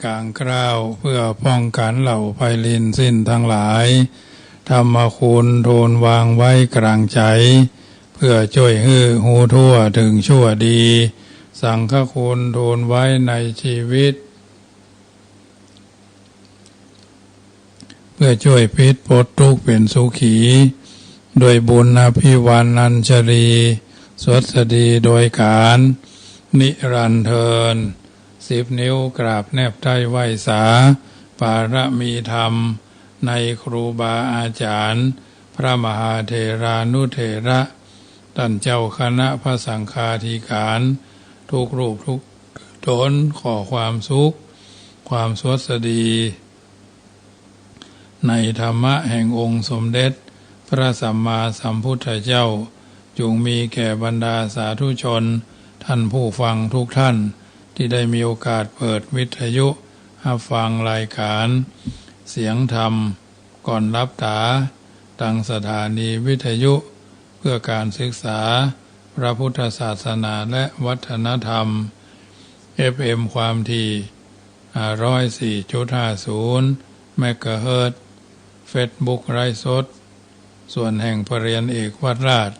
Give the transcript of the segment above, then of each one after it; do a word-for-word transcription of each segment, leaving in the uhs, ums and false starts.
กลางเกล้า เปื้อป้องกั๋นเหล่าไพลินสิ้นตังหลาย ธรรมคุณทูลวางไว้กลางใจ๋ เปื้อจ้วยหื้อฮู้ทั่วเถิงชั่วดี สังฆคุณทูลไว้ในจีวิต เปื้อจ้วยปิดป๊ดตุ๊กข์เป๋นสุขี ด้วยบุญอภิวาทนัญชลี สวัสดีโดยก๋าน นิรันดร์เทอญ สิบนิ้วกราบแนบใต้ไหว้สา ปารมีธรรม ในครูบาอาจ๋ารย์ พระมหาเถรานุเถระ ต้านเจ้าคณะพระสังฆาธิก๋าน ทุกรูปทุกต๋น ขอความสุข ความสวัสดี ในธรรมะแห่งองค์สมเด็จพระสัมมาสัมพุทธเจ้า จุ่งมีแก่บรรดาสาธุชน ต้านผู้ฟังทุกต้าน ตี้ได้มีโอกาสเปิดวิทยุฮับฟังรายก๋านเสียงธรรม ก่อนหลับต๋า ตางสถานีวิทยุเปื้อก๋านศึกษาพระพุทธศาสนาและวัฒนธรรม เอฟเอ็ม ความถี่ ห้าร้อยสี่จุดห้าศูนย์ เมกะเฮิรตซ์ เฟซบุ๊กไลฟ์สด ส่วนแห่งประเรียนเอกวัดราช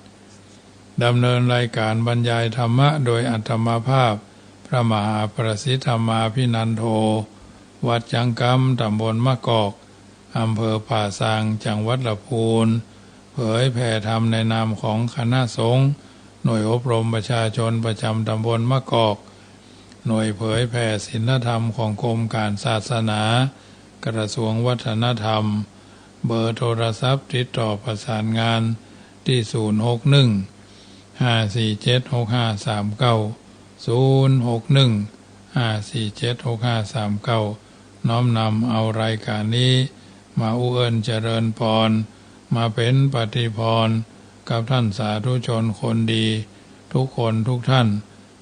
ดำเนินรายก๋านบรรยายธรรมะโดยอาตมาภาพ พระมหาประสิทธิ์ธรรมาภินันโท วัดจ๊างกำ ต๋ำบลมะกอก อำเภอป่าซาง จังหวัดลำพูน เผยแผ่ธรรมในนามของคณะสงฆ์ หน่วยอบรมประชาชนประจ๋ำต๋ำบลมะกอก หน่วยเผยแผ่ศีลธรรมของกรมก๋านศาสนา กระทรวงวัฒนธรรม เบอร์โทรศัพท์ติดต่อประสานงานตี้ ศูนย์หกหนึ่ง ห้าสี่เจ็ด หกห้าสามเก้า ศูนย์หกหนึ่ง ห้าสี่เจ็ด หกห้าสามเก้า น้อมนำเอารายก๋านนี้มาอุเอิญเจริญปอน มาเป๋นปฏิปอนกับต้านสาธุชนคนดี ทุกคนทุกต้าน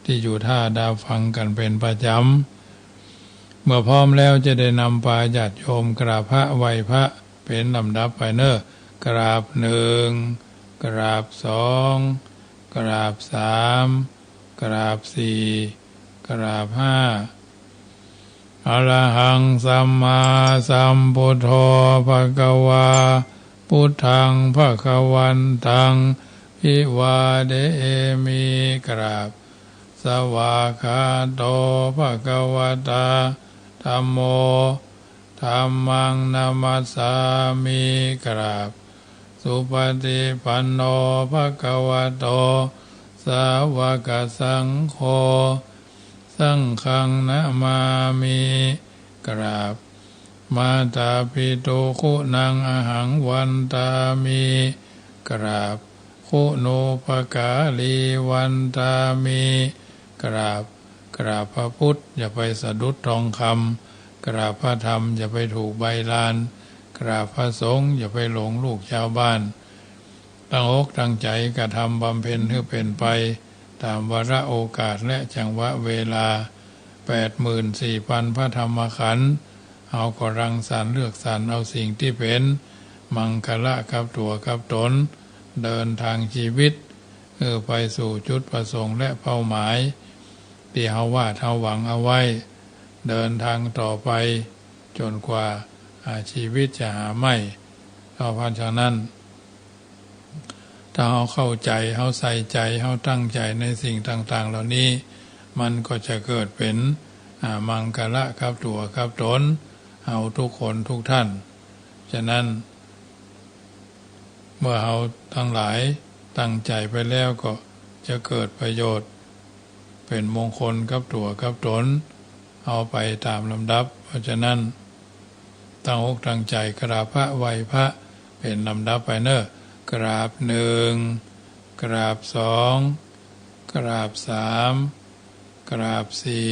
ตี้อยู่ท่าดาฟังกั๋นเป๋นประจ๋ำ เมื่อพร้อมแล้วจะได้นำปาญาติโยมกราบพระไหว้พระเป๋นลำดับไปเน่อ กราบหนึ่ง กราบสอง กราบสาม กราบสี่ กราบห้า อะระหังสัมมาสัมพุทโธภะคะวา พุทธังภะคะวันตัง อภิวาเทมิ กราบ สวากขาโตภะคะวะตา ธัมโม ธัมมังนะมัสสามิ กราบ สุปฏิปันโนภะคะวะโต สาวกสังโฆ สังฆังนะมามิ กราบ มาตาปิตุคุณังอะหังวันทามิ กราบ คุณูปการีวันทามิ กราบ กราบพระพุทธอย่าไปสะดุดทองคำ กราบพระธรรมอย่าไปถูกใบลาน กราบพระสงฆ์อย่าไปหลงลูกชาวบ้าน ตั้งอกตั้งใจ๋กระทำบำเพ็ญหื้อเป๋นไป ต๋ามวาระโอกาสและจังหวะเวลา แปดหมื่นสี่พันพระธรรมขันธ์ เฮาก็รังสรรค์เลือกสรรเอาสิ่งตี้เป๋นมังคละกับตั๋วกับต๋น เดินทางจีวิต หื้อไปสู่จุดประสงค์และเป้าหมาย ตี้เฮาวาดเฮาหวังเอาไว้ เดินทางต่อไป จ๋นกว่า อ่า จีวิตจะหาไม่ เพราะฉะนั้น ถ้าเฮาเข้าใจ๋ เฮาใส่ใจ๋ เฮาตั้งใจ๋ในสิ่งต่างๆ เหล่านี้ มันก็จะเกิดเป๋น อ่า มังคละกับตั๋วกับต๋น เฮาทุกคนทุกต้าน ฉะนั้น เมื่อเฮาตังหลายตั้งใจ๋ไปแล้วก็จะเกิดประโยชน์ เป๋นมงคลกับตั๋วกับต๋น เอาไปต๋ามลำดับ เพราะฉะนั้น ตั้งอกตั้งใจ๋กราบพระไหว้พระเป๋นลำดับไปเน่อ กราบหนึ่ง กราบสอง กราบสาม กราบสี่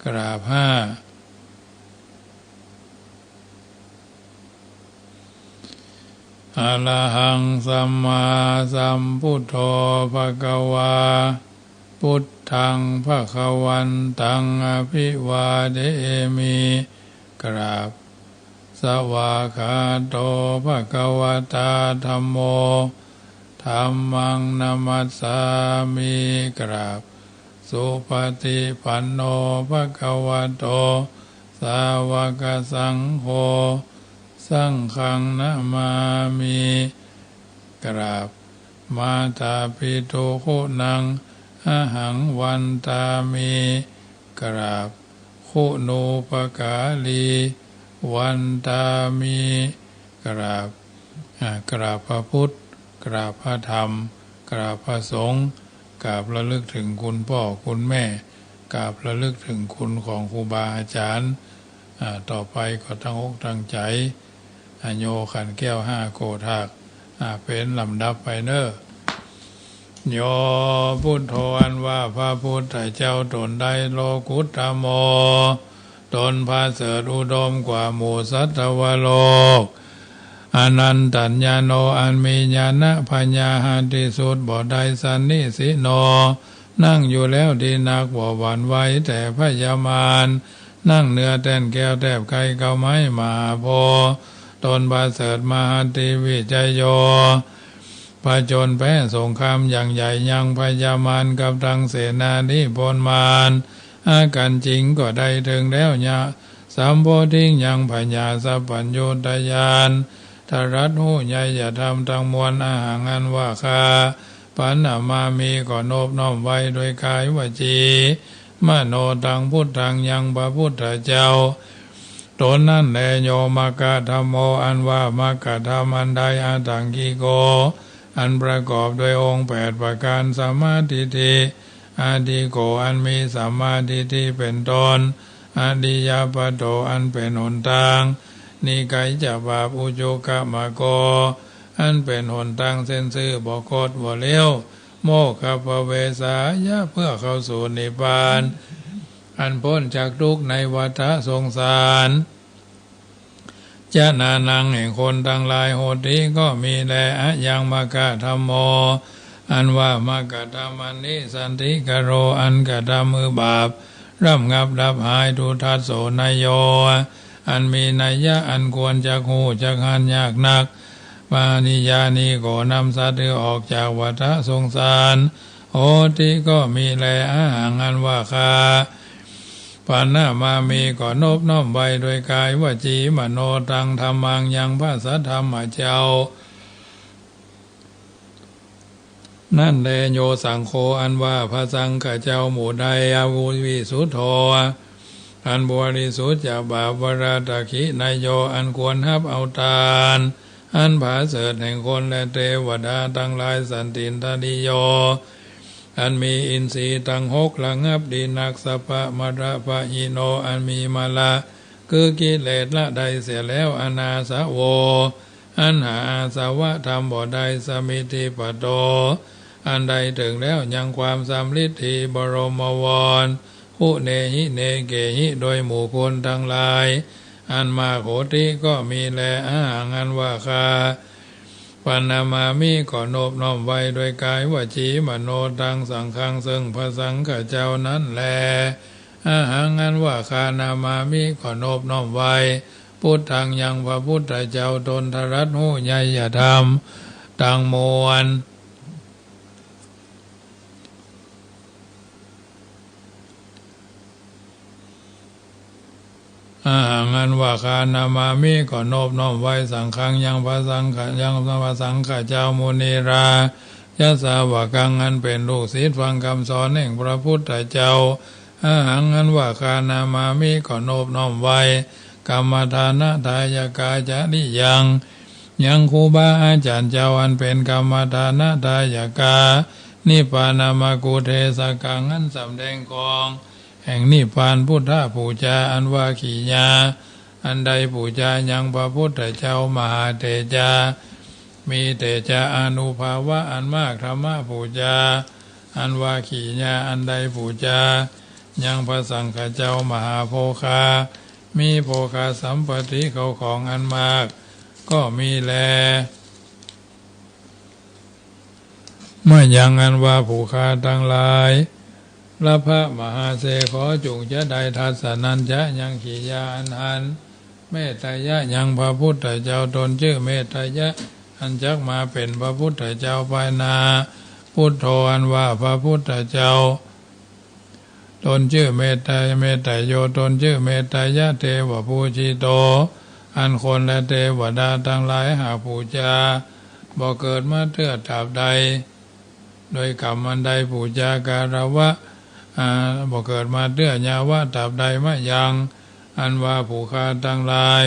กราบห้า อะระหังสัมมาสัมพุทโธภะคะวา พุทธังภะคะวันตัง อะภิวาเทมิ กราบ สวากขาโตภะคะวะตา ธัมโม ธัมมังนะมัสสามิ กราบ สุปฏิปันโน ภะคะวะโต สาวกสังโฆ สังฆังนะมามิ กราบ มาตาปิตุคุณัง อหังวันตามิ กราบ คุณูปการี วันตามิ กราบ อ่า กราบพระพุทธ กราบพระธรรม กราบพระสงฆ์ กราบระลึกถึงคุณพ่อคุณแม่ กราบระลึกถึงคุณของครูบาอาจารย์ อ่า ต่อไปก็ตั้งอกตั้งใจ๋ อ่า โยขันแก้วห้าโกธาก อ่า เป๋นลำดับไปเน่อ โย พุทโธ อันว่าพระพุทธเจ้าตนใด โลกุตตะโม ตนประเสริฐอุดมกว่าหมู่สัตวโลก อนันตัญญาโณ อันมีญาณปัญญาหาที่สุดบ่ได้ สันนิสิโณ นั่งอยู่แล้วดีนัก บ่หวั่นไหวแต่พญามาร นั่งเหนือแต้นแก้วแทบไขเข้าไม้มหาโพธิ์ ตนประเสริฐมหัตถิวิจโย ผจญแพ้สงครามอย่างใหญ่ ยังพญามารกับตังเสนาธิพลมาร อากัญจิงก็ได้เถิงแล้ว ยะ สัมโพธิง ยังผญาสัพพัญญุตญาณ ตรัสฮู้ไยยธรรมตังมวล อหัง อันว่าข้า ปะนะมามิ ก็นบน้อมไหว้ด้วยก๋ายวจีมโนตัง พุทธัง ยังพระพุทธเจ้า ตนนั้นแล โย มัคคะธัมโม อันว่ามรรคธรรมอันใด อทังคิโก อันประกอบด้วยองค์แปดประการ สัมมาทิฏฐิ อธิโก อันมีสัมมาทิฏฐิเป็นต้น อริยปัตโต อันเป๋นหนตาง นิกายจะบาป อุจุกมโก อันเป๋นหนตางเส้นซื่อ บ่คดบ่เหลว โมคคัพพเวสายะ เพื่อเข้าสู่นิพพาน อันป๊นจากทุกข์ในวัฏสงสาร จนานัง แห่งคนตังหลาย โหติ ก็มีแล อะยัง มัคคะธัมโม อันว่ามรรคธรรมอันนี้ สันติกโร อันกระทำหื้อบาประงับดับหาย ทุทัสโส นโย อันมีนัยยะอันควรจักฮู้จักหันยากนัก ปาหิยานิโก นำสัตว์หื้อออกจากวัฏสงสาร โหติ ก็มีแล อะหัง อันว่าข้า ปะนะมามิ ก็นบน้อมไหว้ด้วยก๋ายวจีมโนตัง ธัมมัง ยังพระสัทธรรมเจ้า นั้นแล โย สังโฆ อันว่าพระสังฆเจ้าหมู่ใด อวิสุทโธ อันบริสุทธิ์จากบาป วรตะขินโย อันควรฮับเอาตาน อันผาเสริฐแห่งคนและเตวดาตังหลาย สันตินทริโย อันมีอินทรีย์ตังหกระงับดีนัก สัพพะมะละปะหิโน อันมีมะละ คือกิเลสละได้เสียแล้ว อนาสโว อันหาอาสวะธรรมบ่ได้ สมิทธิปะโต อันได้เถิงแล้วยังความสำริดดี บรมวร คุเนหิเนเกหิ โดยหมู่คนตังหลาย อันมาก โหติ ก็มีแล อะหัง อันว่าข้า ปะนะมามิ ก็นบน้อมไหว้ด้วยก๋ายวจีมโนตัง สังฆัง ซึ่งพระสังฆเจ้านั้นแล อะหัง อันว่าข้า นะมามิ ก็นบน้อมไหว้ พุทธัง ยังพระพุทธเจ้า ตนตรัสฮู้ไยยธรรมตังมวล อะหัง อันว่าข้า นะมามิ ก็นบน้อมไหว้ สังฆัง ยังพระสังฆะ ยังพระสังฆเจ้า มุนิราชสาวกัง อันเป๋นลูกศิษย์ฟังกำสอนแห่งพระพุทธเจ้า อะหัง อันว่าข้า นะมามิ ก็นบน้อมไหว้ กัมมะทานะทายกาจริยัง ยังครูบาอาจารย์เจ้า อันเป๋นกัมมะทานะทายกา นิพพานามกุเทศกัง อันสำแดงของแห่งนิพพาน พุทธปูจา อันว่าขีญา อันได้ปูจายังพระพุทธเจ้า มหาเตจา มีเตจาอานุภาพะอันมาก ธัมมปูจา อันว่าขีญา อันได้ปูจายังพระสังฆเจ้า มหาโภคา มีโภคสัมปติเข้าของอันมาก ก็มีแล มะยัง อันว่าผู้ข้าตังหลาย ละพะมหาเสข ขอจุ่งจะได้ทัสสะนัญจะ ยังขีญาอันหัน เมตตยะ ยังพระพุทธเจ้า ตนจื้อเมตตยะ อันจักมาเป๋นพระพุทธเจ้าภายหน้า พุทโธ อันว่าพระพุทธเจ้า ตนจื้อเมตไต เมตไตโย ตนจื้อเมตไตยะเตวะปูจิโต อันคนและเตวดาตังหลายหากปู๋จา บ่เกิดมาเตื้อตราบใด โดยกรรมอันใด ปู๋จากาละวะ อ่า บ่เกิดมาเตื้อยาวะตราบใด มะยัง อันว่าผู้ข้าตังหลาย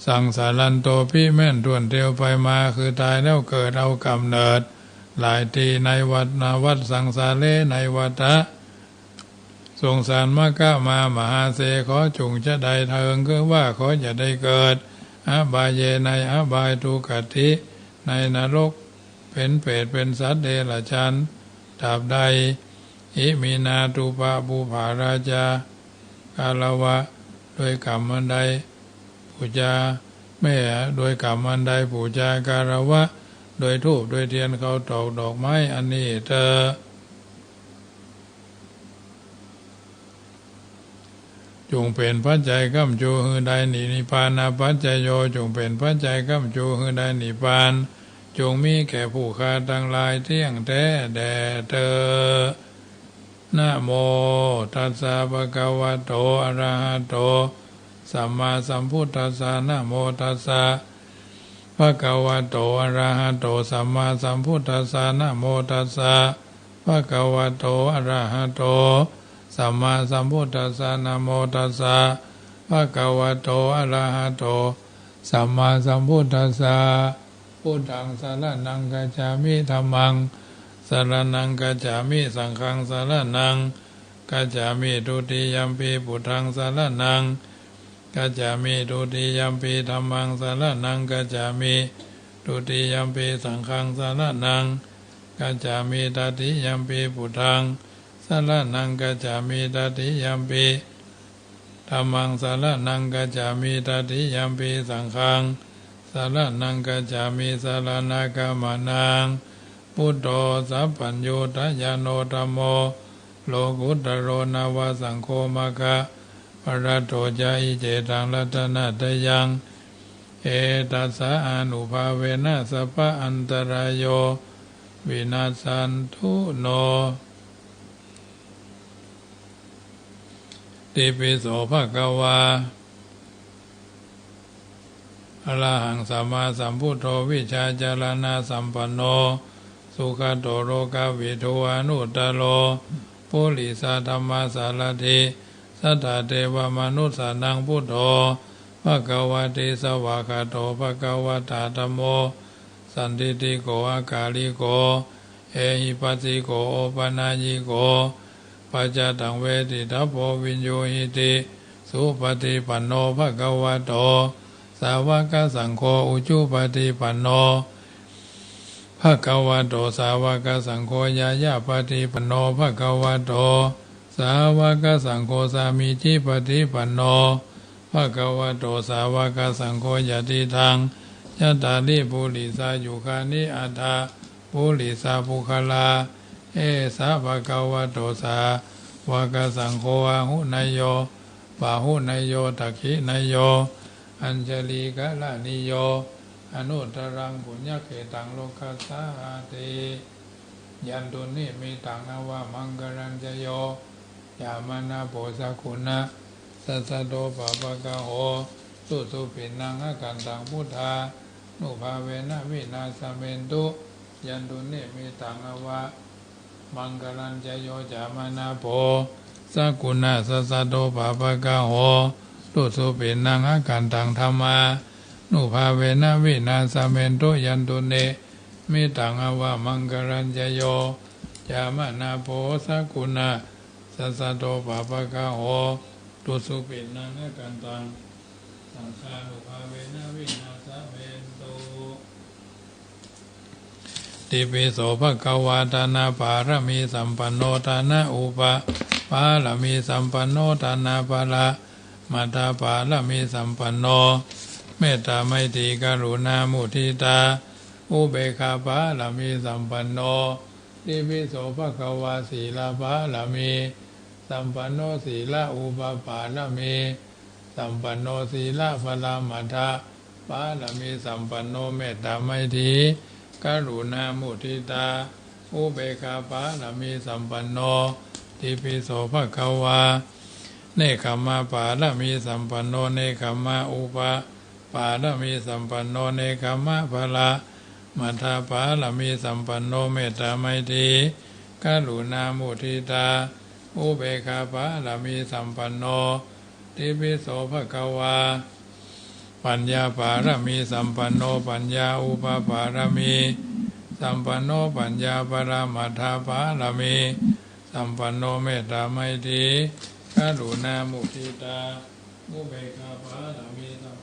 สังสารันโตปิ แม่นถ้วนเตียวไปมา คือต๋ายแล้วเกิดเอาก๋ำเนิด หลายตี้ ในวัฏฏะ สังสาเร ในวัฏฏะสงสาร มะคะมา มหาเส ขอจุ่งจะได้เถิง คือว่าขอจะได้เกิด อบายเย ในอบาย ทุกขติ ในนรก เป๋นเปรต เป๋นสัตว์เดรัจฉาน ตราบใด อิมินา ตุปะปุปปาราจา กาละวะ โดยกรรมอันใด ปู๋จา แม่ โดยกรรมอันใด ปู๋จากาละวะ โดยธูป โดยเตียน ข้าวตอก ดอกไม้ อันนี้เต๊อะ จุ่งเป๋นปัจจัยก้ำจู หื้อได้นิพพานะปัจจโย จุ่งเป๋นปัจจัยก้ำจู หื้อได้นิพพาน จุ่งมีแก่ผู้ข้าตังหลาย เตี้ยงแต๊แด่เต๊อะ นะโมตัสสะ ภะคะวะโต อะระหะโต สัมมาสัมพุทธัสสะ นะโมตัสสะ ภะคะวะโต อะระหะโต สัมมาสัมพุทธัสสะ นะโมตัสสะ ภะคะวะโต อะระหะโต สัมมาสัมพุทธัสสะ นะโมตัสสะ ภะคะวะโต อะระหะโต สัมมาสัมพุทธัสสะ พุทธัง สะระณัง คัจฉามิ ธัมมัง สะระณัง คัจฉามิ สังฆัง สะระณัง คัจฉามิ ทุติยัมปิ พุทธัง สะระณัง คัจฉามิ ทุติยัมปิ ธัมมัง สะระณัง คัจฉามิ ทุติยัมปิ สังฆัง สะระณัง คัจฉามิ ตติยัมปิ พุทธัง สะระณัง คัจฉามิ ตติยัมปิ ธัมมัง สะระณัง คัจฉามิ ตติยัมปิ สังฆัง สะระณัง คัจฉามิ สะระณะกะมะนัง พุทโธ สัพพัญญูตะญาโณ ธัมโม โลกุตโต นะวะ สังโฆ มัคคะ พะระโต จะ อิเจตัง รัตนะตะยัง เอตัสสะ อานุภาเวนะ สัพพะอันตะราโย วินัสสันตุ โน ติปปิโส ภะคะวา อะระหัง สัมมาสัมพุทโธ วิชชาจาระณะสัมปันโน สุขะโต โลกะวิทู อนุตตะโร ปุริสะธัมมะสาระถี สัทธาเทวะมะนุสสานัง พุทโธ ภะคะวะติ สวากขาโต ภะคะวะตะ ธัมโม สันทิฏฐิโก อะกาลิโก เอหิปัสสิโก โอปะนายยิโก ปัจจตัง เวทิตะโพ วิญญูหิติ สุปะฏิปันโน ภะคะวะโต สาวะกะสังโฆ อุจุปะฏิปันโน ภะคะวะโต สาวะกะสังโฆ ญาญาปะฏิปันโน ภะคะวะโต สาวะกะสังโฆ สามีจิปะฏิปันโน ภะคะวะโต สาวะกะสังโฆ ยะติตัง จัตตาริ ปุริสายุคานิ อัตถะ ปุริสาปุคคลา เอสะ ภะคะวะโต สาวะกะสังโฆ อาหุเนยโย ปาหุเนยโย ทักขิเนยโย อัญชะลีกะระณีโย อนุตตะรัง ปุญญะเขตัง โลกัสสาติ ยันตุ นิมมิตัง อาวะมังคะลัญจะโย จามะนะโพ สะกุณะ สัสสะโต ปาปะกะโห ตุสุปิณณัง อะกันตัง พุทธานุภาเวนะ วินาสะเมนตุ ยันตุ นิมมิตัง อาวะมังคะลัญจะโย จามะนะโพ สะกุณะ สัสสะโต ปาปะกะโห ตุสุปิณณัง อะกันตัง ธัมมานุภาเวนะ วินาสะเมนตุ ยันตุ นิมมิตัง อาวะมังคะลัญจะโย จามะนะโพ สะกุณะ สัสสะโต ปาปะกะโห ตุสุปิณณัง อะกันตัง สังฆานุภาเวนะ วินาสะเมนตุ ติปปิโส ภะคะวา ทานะปารมีสัมปันโน ทานะอุปปารมีสัมปันโน ทานะปะระมัตถปารมีสัมปันโน เมตตาไมตรีกรุณามุทิตาอุเบกขาปารมีสัมปันโน ติปปิโส ภะคะวา สีลปารมีสัมปันโน สีลอุปปารมีสัมปันโน สีลปะระมัตถปารมีสัมปันโน เมตตาไมตรีกรุณามุทิตาอุเบกขาปารมีสัมปันโน เต ติปิโสภะคะวา เนกขัมมะปารมีสัมปันโน เนกขัมมะอุปปารมีสัมปันโน เนกขัมมะพละมัฏฐปารมีสัมปันโน เมตตาไมตรีกรุณามุทิตาอุเบกขาปารมีสัมปันโน ติปิโสภะคะวา ปัญญาปารมีสัมปันโน ปัญญาอุปปารมีสัมปันโน ปัญญาปรมัตถปารมีสัมปันโน เมตตาไมตรีกรุณามุทิตาอุเบกขาปารมีสัม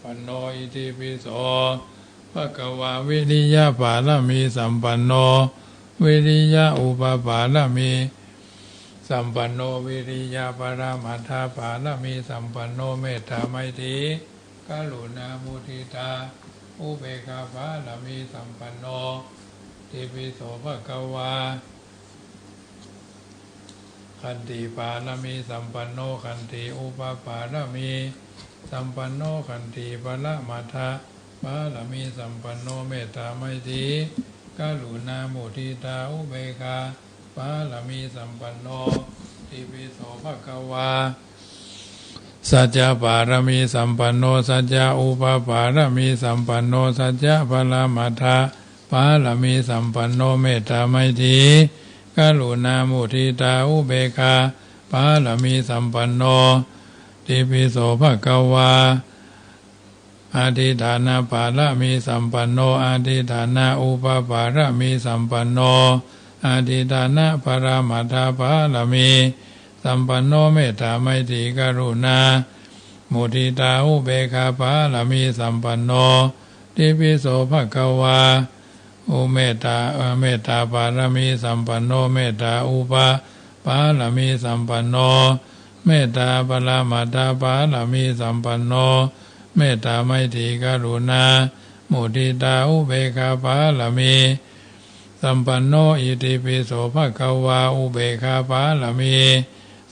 ปันโน อิติปิโสภะคะวา วิริยะปารมีสัมปันโน วิริยะอุปปารมีสัมปันโน วิริยะปรมัตถปารมีสัมปันโน เมตตาไมตรีกรุณามุทิตาอุเบกขาปารมีสัมปันโน ติปิโสภะคะวา ขันติปารมีสัมปันโน ขันติอุปปารมีสัมปันโน ขันติปรมัตถปารมีสัมปันโน เมตตาไมตรีกรุณามุทิตาอุเบกขาปารมีสัมปันโน ติปิโสภะคะวา สัจจะปารมีสัมปันโน สัจจะอุปปารมีสัมปันโน สัจจะปรมัตถปารมีสัมปันโน เมตตาไมตรีกรุณามุทิตาอุเบกขาปารมีสัมปันโน ติปิโสภะคะวา อธิฏฐานปารมีสัมปันโน อธิฏฐานะอุปปารมีสัมปันโน อธิฏฐานปรมัตถปารมีสัมปันโน เมตตาไมตรีกรุณามุทิตาอุเบกขาปารมีสัมปันโน ติปิโสภะคะวา อุเมตตา เอ่อ เมตตาปารมีสัมปันโน เมตตาอุปปารมีสัมปันโน เมตตาปรมัตถปารมีสัมปันโน เมตตาไมตรีกรุณามุทิตาอุเบกขาปารมีสัมปันโน อิติปิโสภะคะวา อุเบกขาปารมี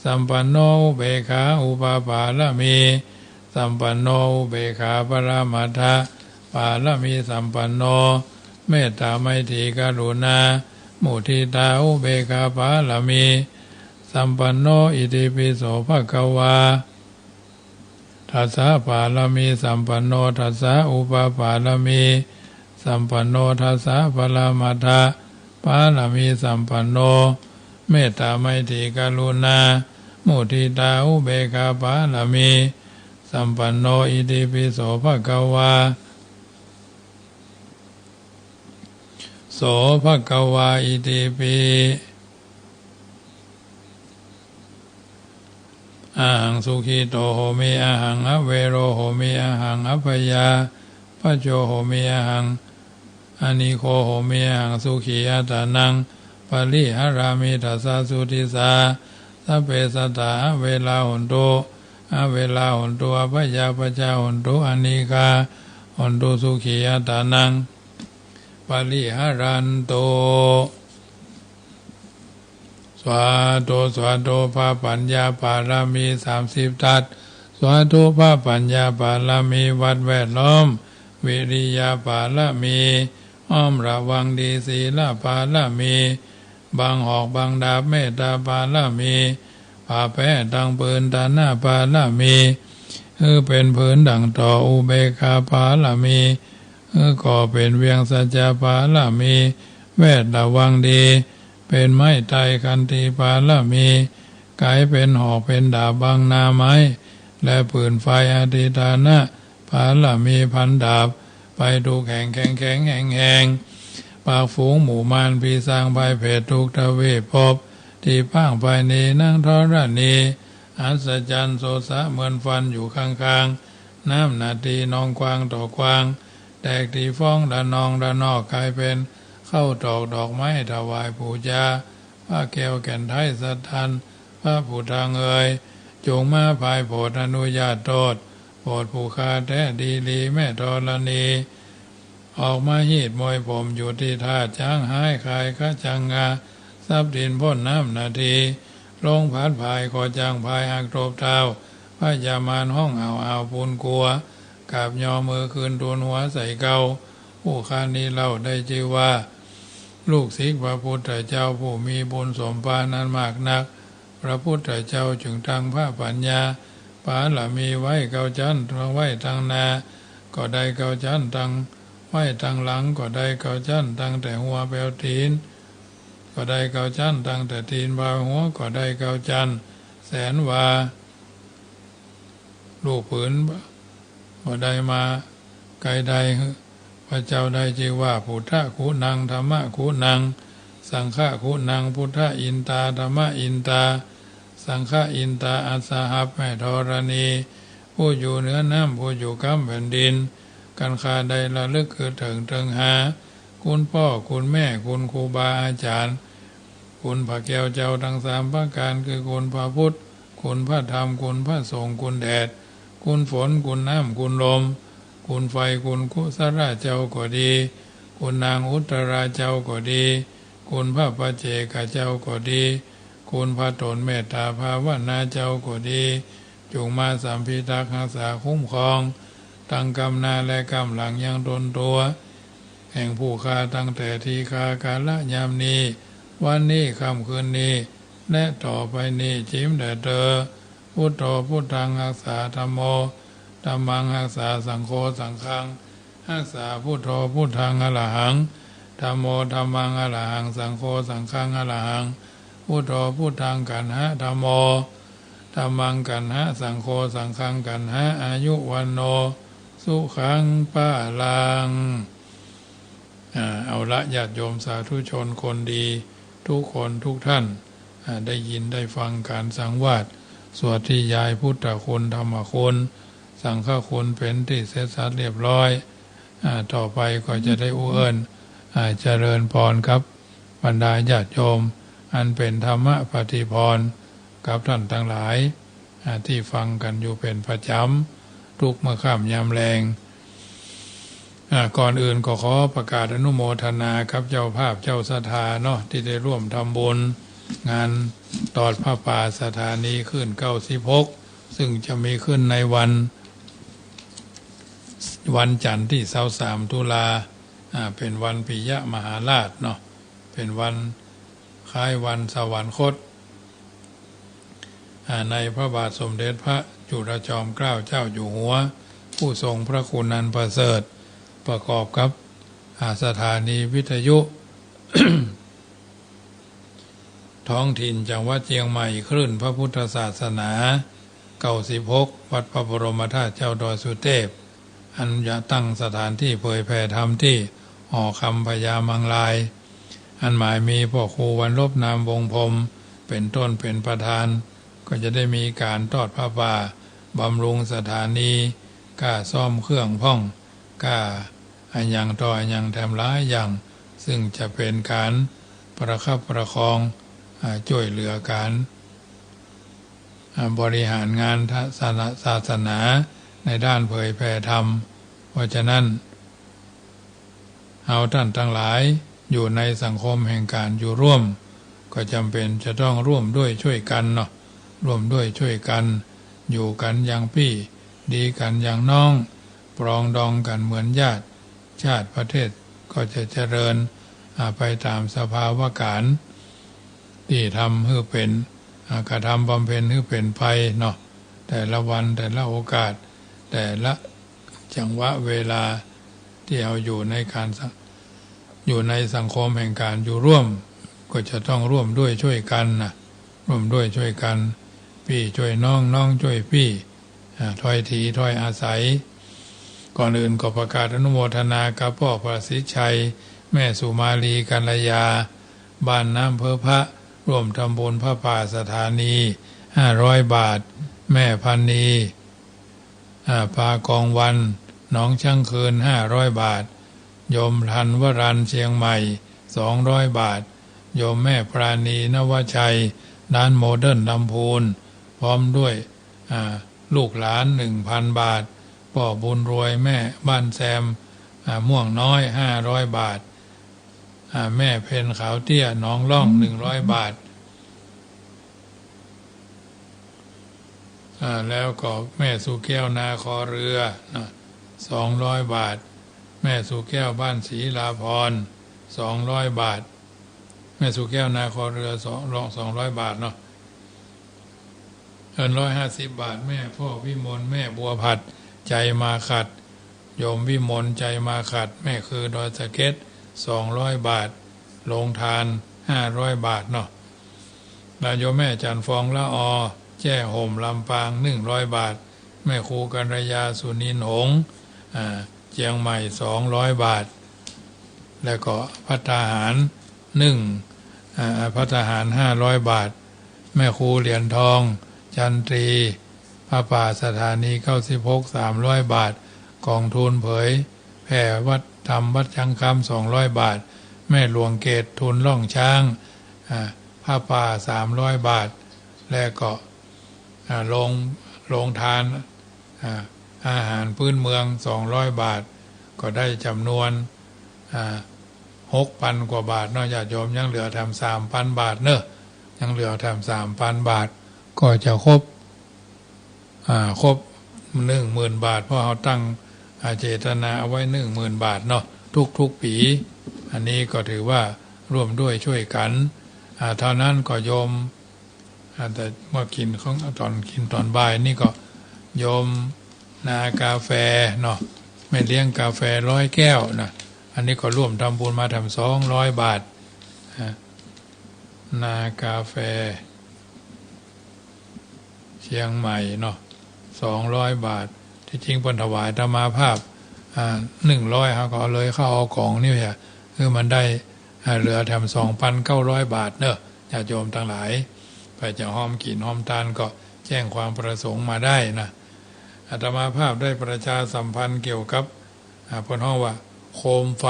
สัมปันโน อุเบกขาอุปปารมีสัมปันโน อุเบกขาปรมัตถปารมีสัมปันโน เมตตาไมตรีกรุณามุทิตาอุเบกขาปารมีสัมปันโน อิติปิโสภะคะวา ทัสสะปารมีสัมปันโน ทัสสะอุปปารมีสัมปันโน ทัสสะปรมัตถปารมีสัมปันโน เมตตาไมตรีกรุณามุทิตาอุเบกขาปารมีสัมปันโน อิติปิโสภะคะวา โสภะคะวา อิติปิ อะหังสุขิโต โหมิ อะหังอะเวโร โหมิ อะหังอัปพยาปัจโจ โหมิ อะหังอะนีโก โหมิ อะหังสุขีอัตตานังปะริหะรามิ ทัสสะสุทิสสา สัพเพสัตตา อะเวรา โหนตุ อะเวรา โหนตุ อัปพยาปัจจา โหนตุ อะนีกา โหนตุ สุขีอัตตานังปะริหะรันตุ สาธุ สาธุ พระปัญญาปารมีสามสิบทัศ สาธุ พระปัญญาปารมีวัดแวดล้อม วิริยะปารมีอ้อมระวังดี ศีลปารมีบังหอกบังดาบ เมตตาปารมีผ้าแป้ตังปืน ทานะปารมีหื้อเป๋นผืนดั่งต่อ อุเบกขาปารมีหื้อก่อเป๋นเวียง สัจจะปารมีแวดระวังดี เป๋นไม้ไทร ขันติปารมีก๋ายเป๋นหอกเป๋นดาบบังหน้าไม้และปืนไฟ อธิฏฐานะปารมีพันดาบไปทุกแห่ง แข็งแข็งแหงแหง ปากฝูงหมู่มารผีสางภัยเผตรทุกทวีปภพ ตี้พ่างไปนี้นังธรณี อัศจรรย์โสสะเหมือนฟันอยู่ข้างๆ น้ำนาทีนองกวางต่อกวาง แตกตี้ฟองระนองระนอกก๋ายเป๋นข้าวตอกดอกไม้ถวายปู๋จา พระแก้วแก่นไทยสัตทัน พระผู้ทางเอ๋ย จงมาผายโผดอนุญาตโตษ โผดผู้ข้าแต๊ดีหลีแม่ธรณี ออกมาฮีดมวยผมอยู่ตี้ธาตุจ๊างฮ้าย ขายกะจังงา ทรัพย์สินป๊นน้ำนาที ลงผาดผายขอจังพายหักตบเท้า พญามารฮ้องอ้าวอ้าวปูนกั๋ว กราบย่อมือคืนทูลหัวใส่เกล้า ผู้ข้านี้เล่าได้จื้อว่า ลูกศิษย์พระพุทธเจ้าผู้มีบุญสมปรารถนาอันมากนัก พระพุทธเจ้าจึงตั้งพระปัญญาบารมีไว้เก้าจั๊น ไว้ตังหน้าก็ได้เก้าจั๊น ตัง ไว้ตังหลังก็ได้เก้าจั๊น ตั้งแต่หัวแป๋วตี๋นก็ได้เก้าจั๊น ตั้งแต่ตี๋นบ่าหัวก็ได้เก้าจั๊น แสนวา ลูกปืนบ่ได้มาไกลใด พระเจ้าได้จื้อว่า พุทธคุณัง ธัมมคุณัง สังฆคุณัง พุทธอินตา ธัมมอินตา สังฆอินตา อัสหับ แม่ธรณี ผู้อยู่เหนือน้ำ ผู้อยู่กำแผ่นดิน กันข้าได้ระลึกคือเถิงเถิงหา คุณป้อ คุณแม่ คุณครูบาอาจ๋ารย์ คุณพระแก้วเจ้าตังสามประก๋าน คือคุณพระพุทธ คุณพระธรรม คุณพระสงฆ์ คุณแดด คุณฝน คุณน้ำ คุณลม คุณไฟ คุณกุสลาเจ้าก็ดี คุณนางอุตตราเจ้าก็ดี คุณพระปัจเจกเจ้าก็ดี คุณพระต๋นเมตต๋าภาวนาเจ้าก็ดี จุ่งมาสำพิทักษ์ฮักษาคุ้มครอง ตังกำหน้าและกำหลังยังตนตั๋ว แห่งผู้ข้าตั้งแต่ตี้ข้ากาละยามนี้ วันนี้ ค่ำคืนนี้ และต่อไปนี้ จิ๋มแด่เตอ พุทโธ พุทธัง ฮักษา ธัมโม ธัมมัง ฮักษา สังโฆ สังฆัง ฮักษา พุทโธ พุทธัง อรหัง ธัมโม ธัมมัง อรหัง สังโฆ สังฆัง อรหัง พุทโธ พุทธัง กัณหะ ธัมโม ธัมมัง กัณหะ สังโฆ สังฆัง กัณหะ อายุ วัณโณ สุขัง พลัง อ่า เอาละ ญาติโยมสาธุชนคนดี ทุกคนทุกท่าน อ่า ได้ยินได้ฟังก๋านสังวาส สวดนิยายพุทธคุณ ธรรมคุณ สังฆคุณ เป๋นตี้เสร็จสัดเรียบร้อย อ่า ต่อไปก็จะได้อู้เอิ้น อ่า เจริญพรกับบรรดาญาติโยม อันเป๋นธรรมปฏิพร กับท่านตังหลาย อ่า ตี้ฟังกั๋นอยู่เป๋นประจ๋ำ กู้เมื่อค่ำยามแลง อ่า ก่อนอื่นก็ขอประกาศอนุโมทนากับเจ้าภาพเจ้าศรัทธาเนาะ ตี้ได้ร่วมทำบุญงานตอดผ้าป่าสถานีคลื่นเก้าสิบหก ซึ่งจะมีขึ้นในวัน วันจันทร์ตี้ซาวสามตุลา อ่า เป๋นวันปิยมหาราชเนาะ เป๋นวันคล้ายวันสวรรคต อ่า ในพระบาทสมเด็จพระจุลจอมเกล้าเจ้าอยู่หัว ผู้ทรงพระคุณอันประเสริฐ ประกอบกับ อ่า สถานีวิทยุ ท้องถิ่นจังหวัดเจียงใหม่ คลื่นพระพุทธศาสนา เก้าสิบหก วัดพระบรมธาตุเจ้าดอยสุเทพ อันจะตั้งสถานที่เผยแผ่ธรรมตี้หอคำพญามังราย อันหมายมีพ่อครูวันลบ นามวงศ์พรหม เป๋นต้นเป๋นประธาน ก็จะได้มีก๋านตอดผ้าป่า บำรุงสถานี ก้าซ่อมเครื่องพ่อง ก้าอะหยังต่ออะหยังแถมหลายอย่าง ซึ่งจะเป๋นก๋านประคับประคอง อ่า จ้วยเหลือก๋าน อ่า บริหารงานศาสนา ในด้านเผยแผ่ธรรม เพราะฉะนั้น เฮาต้านตังหลายอยู่ในสังคมแห่งก๋านอยู่ร่วม ก็จ๋ำเป๋นจะต้องร่วมด้วยช่วยกั๋นเนาะ ร่วมด้วยช่วยกั๋น อยู่กั๋นอย่างปี้ ดีกั๋นอย่างน้อง ปรองดองกั๋นเหมือนญาติ ชาติประเทศก็จะเจริญ อ่า ไปต๋ามสภาวะก๋ารณ์ ตี้ทำหื้อเป๋น อ่า กระทำบำเพ็ญหื้อเป๋นไปเนาะ แต่ละวัน แต่ละโอกาส แต่ละจังหวะเวลา ตี้เฮาอยู่ในก๋านสัง- อยู่ในสังคมแห่งก๋านอยู่ร่วม ก็จะต้องร่วมด้วยช่วยกั๋นนะ ร่วมด้วยช่วยกั๋น ปี้จ้วยน้อง น้องจ้วยปี้ อ่า ถ้อยทีถ้อยอาศัย ก่อนอื่นก็ประกาศอนุโมทนากับป้อประสิทธิ์ชัย แม่สุมาลีกัลยา บ้านน้ำเพิงพระ ร่วมทำบุญผ้าป่าสถานี ห้าร้อยบาท แม่พันนี อ่า ปากองวัน หนองช้างคืน ห้าร้อยบาท โยมธันวรัน เชียงใหม่ สองร้อยบาท โยมแม่ปราณี นวชัย ร้านโมเดิร์นลำพูน พร้อมด้วย อ่า ลูกหลาน หนึ่งพันบาท ป้อบุญรวย แม่บ้านแซม อ่า ม่วงน้อย ห้าร้อยบาท อ่า แม่เพ็ญขาวเตี้ย หนองล่อง หนึ่งร้อยบาท อ่า แล้วก็แม่สุแก้ว นาคอเรือนะ สองร้อยบาท แม่สุแก้ว บ้านศรีลาพร สองร้อยบาท แม่สุแก้ว นาคอเรือ สอง- สองร้อยบาทเนาะ เงินร้อยห้าสิบบาท แม่พ่อวิมล แม่บัวผัด ใจมาขัด โยมวิมล ใจมาขัด แม่คือดอยสะเก็ด สองร้อยบาท โรงทาน ห้าร้อยบาทเนาะ แล้วโยมแม่จันทร์ฟอง ละออ แจ้ห่ม ลำปาง หนึ่งร้อยบาท แม่ครูกัญญา สุนินหงส์ อ่า เจียงใหม่ สองร้อยบาท แล้วก็ภัตตาหาร หนึ่ง อ่า ภัตตาหาร ห้าร้อยบาท แม่ครูเหรียญทอง จันตรี ผ้าป่าสถานี เก้าสิบหก สามร้อยบาท กองทุนเผยแผ่วัฒนธรรมวัดช้างคำ สองร้อยบาท แม่หลวงเกตทุนล่องช้าง อ่า ผ้าป่า สามร้อยบาท และก็ อ่า โรง โรงทาน อ่า อาหารพื้นเมือง สองร้อยบาท ก็ได้จำนวน อ่า หกปันกว่าบาทเนาะ ญาติโยม ยังเหลือแถม สามปันบาทเนาะ ยังเหลือแถม สามปันบาท ก็จะครบ อ่า ครบ หนึ่งหมื่นบาท เพราะเฮาตั้ง อ่า เจตนาเอาไว้ หนึ่งหมื่นบาทเนาะ ทุกๆ ปี อันนี้ก็ถือว่าร่วมด้วยช่วยกัน อ่า เท่านั้นก็โยม อ่า แต่เมื่อกิ๋นของ ต๋อนกิ๋นต๋อนบ่ายนี่ก็โยมนากาแฟเนาะ แม่เลี้ยงกาแฟร้อยแก้วนะ อันนี้ก็ร่วมทำบุญมาแถม สองร้อยบาท อ่า นากาแฟ เชียงใหม่เนาะ สองร้อยบาท ตี้จริงเปิ้นถวายอาตมาภาพ อ่า หนึ่งร้อย เฮาก็เอาเลย เข้าเอาของนี่แหละ คือมันได้ อ่า เหลือแถม สองปันเก้าร้อยบาทเนาะ ญาติโยมตังหลาย ใผจะฮ่อมกิ๋นฮ่อมตานก็แจ้งความประสงค์มาได้นะ อาตมาภาพได้ประชาสัมพันธ์เกี่ยวกับ อ่า เปิ้นฮ้องว่าโคมไฟ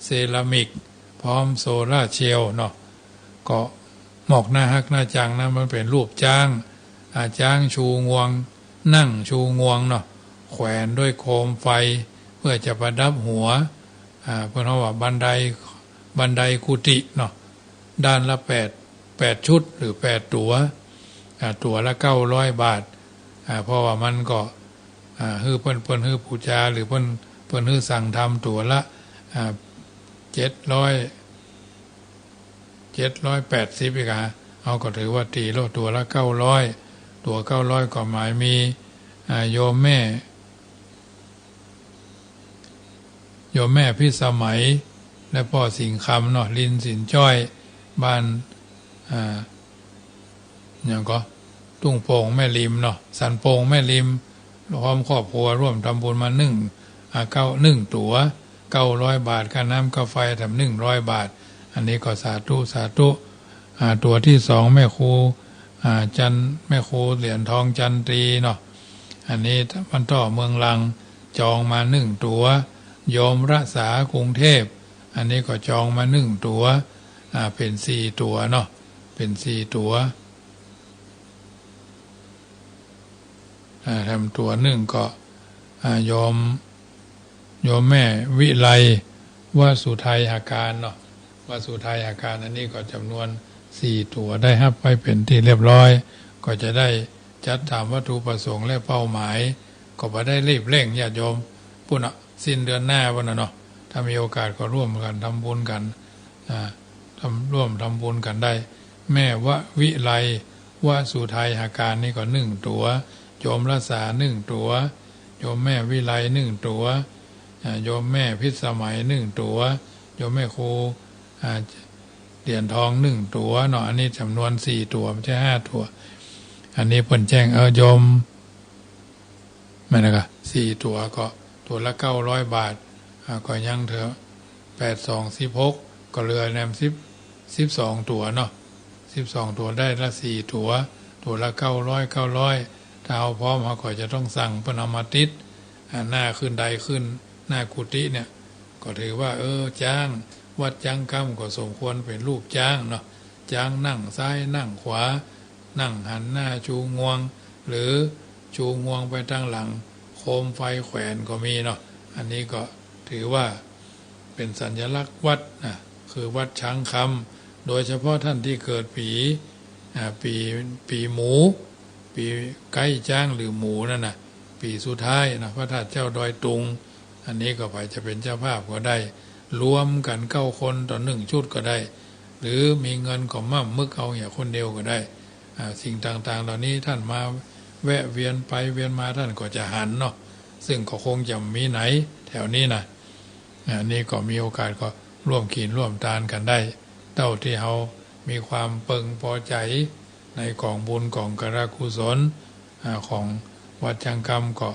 เซรามิก พร้อมโซลาร์เซลล์เนาะ ก็หมอกน่าฮักน่าจังนะ มันเป๋นรูปจ๊าง อ่า จ๊างชูงวง นั่งชูงวงเนาะ แขวนด้วยโคมไฟ เพื่อจะประดับหัว อ่า เปิ้นฮ้องว่าบันได บันไดกุฏิเนาะ ด้านละแปด แปดชุดหรือแปดตั๋ว อ่า ตั๋วละเก้าร้อยบาท อ่า เพราะว่ามันก็ อ่า หื้อเปิ้น เปิ้นหื้อปู๋จา หรือเปิ้น เปิ้นหื้อสั่งทำตั๋วละ อ่า เจ็ดร้อย เจ็ดร้อยแปดสิบ อีกอะ เฮาก็ถือว่าตี๋โลดตั๋วละเก้าร้อย ตั๋วเก้าร้อย ก็หมายมี อ่า โยมแม่ โยมแม่พิสมัย และป้อสิงห์คำเนาะ ลินสินจ้อย บ้าน อ่า หยังก็ ทุ่งโป่งแม่ริมเนาะ สันโป่งแม่ริม พร้อมครอบครัวร่วมทำบุญมาหนึ่ง อ่า เก้า หนึ่งตั๋ว เก้าร้อยบาท ค่าน้ำค่าไฟแถม หนึ่งร้อยบาท อันนี้ก็สาธุ สาธุ อ่า ตั๋วตี้สอง แม่ครู อ่า จัน แม่ครูเหรียญทอง จันตรีเนาะ อันนี้บ้านต้อ เมืองลัง จองมาหนึ่งตั๋ว โยมรักษากรุงเทพฯ อันนี้ก็จองมาหนึ่งตั๋ว อ่า เป๋นสี่ตั๋วเนาะ เป๋นสี่ตั๋ว อ่า แถมตั๋วหนึ่งก็ อ่า โยม โยมแม่วิไล วสุทัยหาการเนาะ วสุทัยหาการ อันนี้ก็จ๋ำนวนสี่ตั๋ว ได้ฮับไว้เป๋นตี้เรียบร้อย ก็จะได้จัดต๋ามวัตถุประสงค์และเป้าหมาย ก็บ่ได้รีบเร่ง ญาติโยม ปู้นน่ะ สิ้นเดือนหน้าปู้นน่ะเนาะ ถ้ามีโอกาสก็ร่วมกั๋นทำบุญกั๋น อ่า ทำ ร่วมทำบุญกั๋นได้ แม่วะวิไล วสุทัยหาการ นี่ก็หนึ่งตั๋ว โยมรักษาหนึ่งตั๋ว โยมแม่วิไลหนึ่งตั๋ว อ่า โยมแม่พิสมัยหนึ่งตั๋ว โยมแม่ครู อ่า เหรียญทองหนึ่งตั๋วเนาะ อันนี้จ๋ำนวนสี่ตั๋ว บ่ใจ้ห้าตั๋ว อันนี้เปิ้นแจ้ง เออ โยม แม่นนะกะ สี่ตั๋วก็ตั๋วละเก้าร้อยบาท อ่า ก็ยังเถือ แปดสองสิบหก ก็เหลือแหมสิบ สิบสองตั๋วเนาะ สิบสองตั๋วได้ละสี่ตั๋ว ตั๋วละเก้าร้อย เก้าร้อย ถ้าเฮาพร้อมเฮาก็จะต้องสั่งเปิ้นเอามาติด อ่า หน้าขึ้นไดขึ้น หน้ากุฏิเนี่ย ก็ถือว่า เออ จ๊าง วัดจ๊างคำก็สมควรเป๋นรูปจ๊างเนาะ จ๊างนั่งซ้ายนั่งขวา นั่งหันหน้าชูงวง หรือชูงวงไปตางหลัง โคมไฟแขวนก็มีเนาะ อันนี้ก็ถือว่าเป๋นสัญลักษณ์วัดนะ คือวัดช้างคำ โดยเฉพาะท่านตี้เกิดปี๋ อ่า ปี๋ ปี๋หมู ปี๋ใก๊จ๊างหรือหมูนั่นน่ะ ปี๋สุดท้ายนะ พระธาตุเจ้าดอยตุง อันนี้ก็ใผจะเป๋นเจ้าภาพก็ได้ รวมกั๋นเก้าคนต่อหนึ่งชุดก็ได้ หรือมีเงินก็ม่ำมึกเอาเหียคนเดียวก็ได้ อ่า สิ่งต่างๆ เหล่านี้ท่านมาแวะเวียนไปเวียนมาท่านก็จะหันเนาะ ซึ่งก็คงจะมีไหนแถวนี้นะ อ่า นี่ก็มีโอกาสก็ร่วมกิ๋นร่วมตานกั๋นได้ เต้าตี้เฮามีความเปิงปอใจ๋ในก๋องบุญก๋องการกุศล อ่า ของวัดจังกำ ก็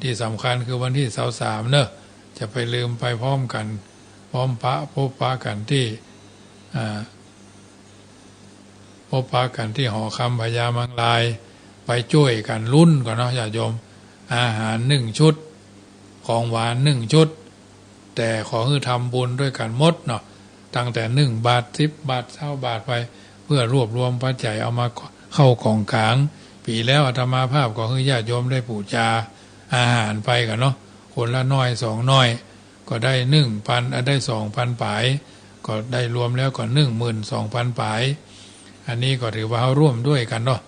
ตี้สำคัญคือวันตี้ซาวสามเนาะ จะไปลืมไปพร้อมกั๋น พร้อมปะ พบปะกั๋นตี้ อ่า พบปะกั๋นตี้หอคำพญามังราย ไปจ้วยกั๋นลุ้นก่อนเนาะญาติโยม อาหารนึ่งชุด ของหวานนึ่งชุด แต่ขอหื้อทำบุญตวยกั๋นหมดเนาะ ตั้งแต่นึ่งบาท สิบบาท ซาวบาทไป เพื่อรวบรวมปัจจัยเอามาเข้าก๋องก๋าง ปี๋แล้วอาตมาภาพก็หื้อญาติโยมได้ปู๋จาอาหารไปกั๋นเนาะ คนละหน้อยสองหน้อย ก็ได้นึ่งปัน อ่ะ ได้สองปันป๋าย ก็ได้รวมแล้วก็นึ่งหมื่นสองปันป๋าย อันนี้ก็ถือว่าเฮาร่วมตวยกั๋นเนาะ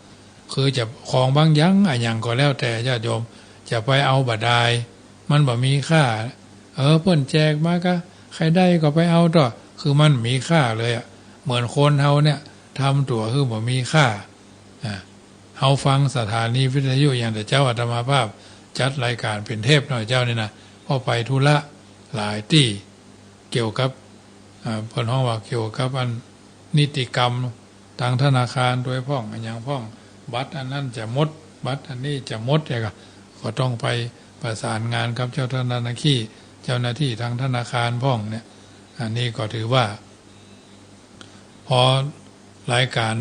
คือจะของบางอย่างอะหยังก็แล้วแต่ญาติโยม จะไปเอาบ่ดาย มันบ่มีค่า เออ เปิ้นแจกมาก็ใค่ได้ก็ไปเอาเต๊อะ คือมันบ่มีค่าเลยอะ เหมือนคนเฮาเนี่ย ทำตั๋วหื้อบ่มีค่า อ่า เฮาฟังสถานีวิทยุอย่างแต่เจ๊าอาตมาภาพจัดรายก๋านเป๋นเทปเนาะเจ๊านี่นะ เพราะไปธุระหลายตี้เกี่ยวกับ อ่า เปิ้นฮ้องว่าเกี่ยวกับอันนิติกรรมตางธนาคารตวยพ่อง อะหยังพ่อง บัตรอันนั้นจะหมด บัตรอันนี้จะหมด แล้วก็ ก็ต้องไปประสานงานกับเจ้าหน้าที่ เจ้าหน้าตี้ตางธนาคารพ่องเนี่ย อันนี้ก็ถือว่า พอรายก๋าน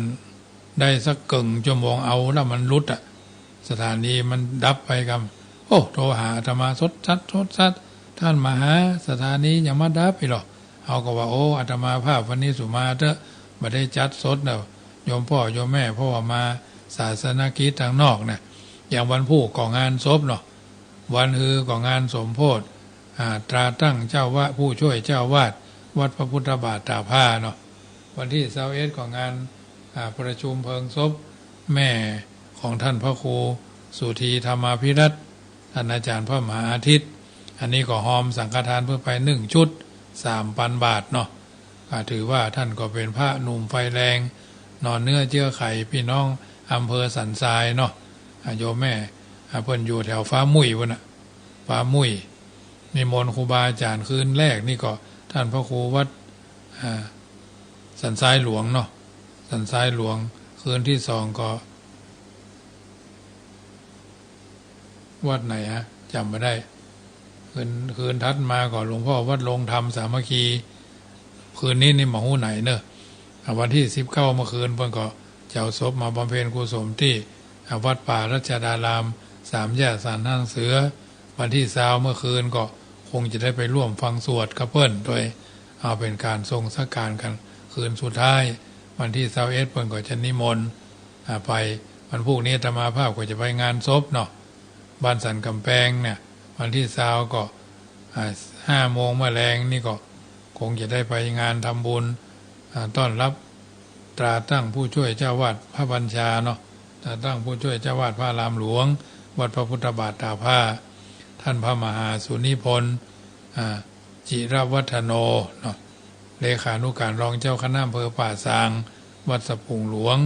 ได้สักเกิ่งชั่วโมงเอาแล้วมันหลุดอะ สถานีมันดับไปกำ โอ้ โทรหาอาตมาสดสัดสดสัด ต้านมหา สถานียังบ่ดับอีกเหรอ เฮาก็ว่า โอ้ อาตมาภาพวันนี้สุมาเต๊อะ บ่ได้จัดสดเนาะ โยมป้อโยมแม่ เพราะว่ามาศาสนกิจตางนอกนะ อย่างวันพูกก็งานศพเนาะ วันฮือก็งานสมโภช อ่า ตราตั้งเจ้าว่า ผู้ช่วยเจ้าวาดวัดพระพุทธบาทตากผ้าเนาะ วันตี้ซาวเอ็ดก็งาน อ่า ประชุมเพลิงศพแม่ของท่านพระครูสุธีธรรมาภิรัตน์ ท่านอาจารย์พระมหาอาทิตย์ อันนี้ก็ฮอมสังฆทานเปิ้นไปนึ่งชุด สามปันบาทเนาะ อ่า ถือว่าท่านก็เป๋นพระหนุ่มไฟแรง นอนเนื้อเจื้อไขพี่น้องอำเภอสันทรายเนาะ อ่า โยมแม่ อ่า เปิ้นอยู่แถวฟ้ามุ่ยปู๊นน่ะ ฟ้ามุ่ย นิมนต์ครูบาอาจ๋ารย์คืนแรกนี่ก็ท่านพระครูวัด อ่า สันทรายหลวงเนาะ สันทรายหลวง คืนตี้สองก็ วัดไหนฮะ จ๋ำบ่ได้ คืน คืนถัดมาก็หลวงพ่อวัดโรงธรรมสามัคคี คืนนี้นี่บ่ฮู้ไหนเนาะ อ่า วันตี้สิบเก้าเมื่อคืนเปิ้นก็จะเอาศพมาบำเพ็ญกุศลตี้ อ่า วัดป่ารัชดาราม สามแยกสันหางเสือ วันตี้ซาวเมื่อคืนก็คงจะได้ไปร่วมฟังสวดกับเปิ้นตวย เอาเป๋นก๋านส่งสังฆทานกั๋นคืนสุดท้าย วันตี้ซาวเอ็ดเปิ้นก็จะนิมนต์ อ่า ไป วันพูกนี้อาตมาภาพก็จะไปงานศพเนาะ บ้านสันก๋ำแปงเนี่ย วันตี้ซาวก็ อ่า ห้าโมงเมื่อแลงนี่ก็คงจะได้ไปงานทำบุญ อ่า ต้อนรับตราตั้งผู้ช่วยเจ้าวาดพระบัญชาเนาะ ตราตั้งผู้ช่วยเจ้าวาดพระอารามหลวง วัดพระพุทธบาทตากผ้า ท่านพระมหาสุนิพนธ์ อ่า จิรวัฒโนเนาะ เลขานุการรองเจ้าคณะอำเภอป่าซาง วัดสะพุงหลวง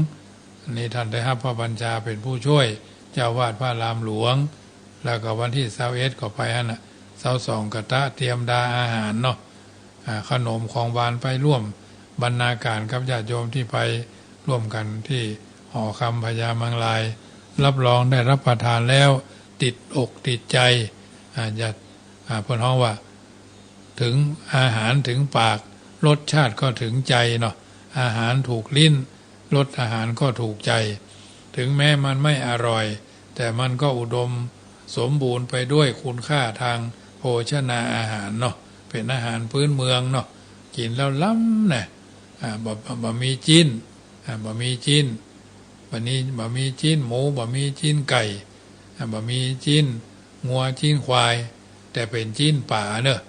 อันนี้ท่านได้ฮับพระบัญชาเป๋นผู้ช่วยเจ้าวาดพระอารามหลวง แล้วก็วันตี้ซาวเอ็ดก็ไปหั้นน่ะ ซาวสองก็ตระเตรียมดาอาหารเนาะ อ่า ขนมของหวานไปร่วมบรรณาก๋านกับญาติโยมตี้ไปร่วมกั๋นตี้หอคำพญามังราย รับรองได้รับประทานแล้วติดอกติดใจ๋ อ่า ญาติ อ่า เปิ้นฮ้องว่า เถิงอาหารเถิงปาก รสชาติก็เถิงใจ๋เนาะ อาหารถูกลิ้น รสอาหารก็ถูกใจ๋ เถิงแม้มันไม่อร่อย แต่มันก็อุดมสมบูรณ์ไปด้วยคุณค่าทางโภชนาอาหารเนาะ เป๋นอาหารพื้นเมืองเนาะ กิ๋นแล้วล้ำนะ อ่า บะ บะ บะหมี่จิ๊น อ่า บะหมี่จิ๊น บะหมี่ บะหมี่จิ๊นหมู บะหมี่จิ๊นไก่ อ่า บะหมี่จิ๊นงัวจิ๊นควาย แต่เป๋นจิ๊นป๋าเนาะ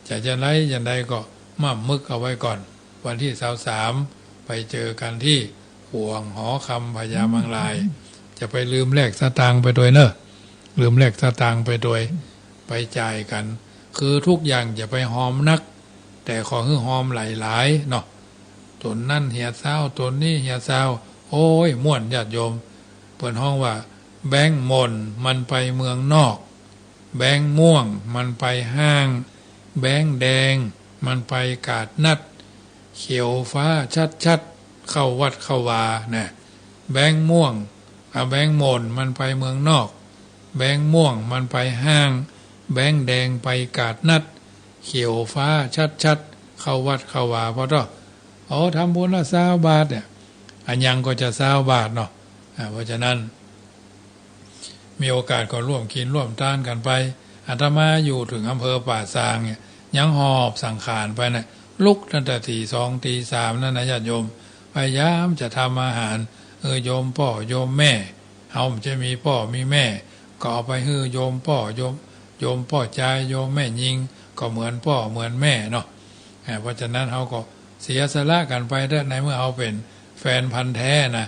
จะจะไลอย่างใดก็ม่ำมึกเอาไว้ก่อน วันตี้ซาวสามไปเจอกั๋นตี้ขวงหอคำพญามังราย จะไปลืมแลกสตางค์ไปตวยเนาะ ลืมแลกสตางค์ไปตวย ไปจ่ายกั๋น คือทุกอย่างจะไปฮอมนัก แต่ขอหื้อฮอมหลายๆ เนาะ ต๋นนั้นเหียซาว ต๋นนี้เหียซาว โอ้ย ม่วนญาติโยม เปิ้นฮ้องว่า แบงก์หม่นมันไปเมืองนอก แบงก์ม่วงมันไปห้าง แบงก์แดงมันไปก๋าดนัด เขียวฟ้าชัดๆ เข้าวัดเข้าวานะ แบงก์ม่วง อ่ะ แบงก์หม่นมันไปเมืองนอก แบงก์ม่วงมันไปห้าง แบงก์แดงไปก๋าดนัด เขียวฟ้าชัดๆ เข้าวัดเข้าวา ปอเต๊อะ โอ้ ทำบุญละซาวบาทเนี่ย อะหยังก็จะซาวบาทเนาะ อ่า เพราะฉะนั้น มีโอกาสก็ร่วมกินร่วมตานกั๋นไป อาตมาอยู่เถิงอำเภอป่าซางเนี่ย ยังหอบสังขารไปน่ะ ลุกตั้งแต่ตี๋สองตี๋สามนั่นนะญาติโยม พยายามจะทำอาหาร เออ โยมป้อโยมแม่ เฮาบ่ใจ้มีป้อมีแม่ ก็เอาไปหื้อโยมป้อ โยม โยมป้อจาย โยมแม่ญิง ก็เหมือนป้อเหมือนแม่เนาะ อ่า เพราะฉะนั้นเฮาก็เสียสละกั๋นไปเต๊อะ ในเมื่อเฮาเป๋นแฟนพันธุ์แท้นะ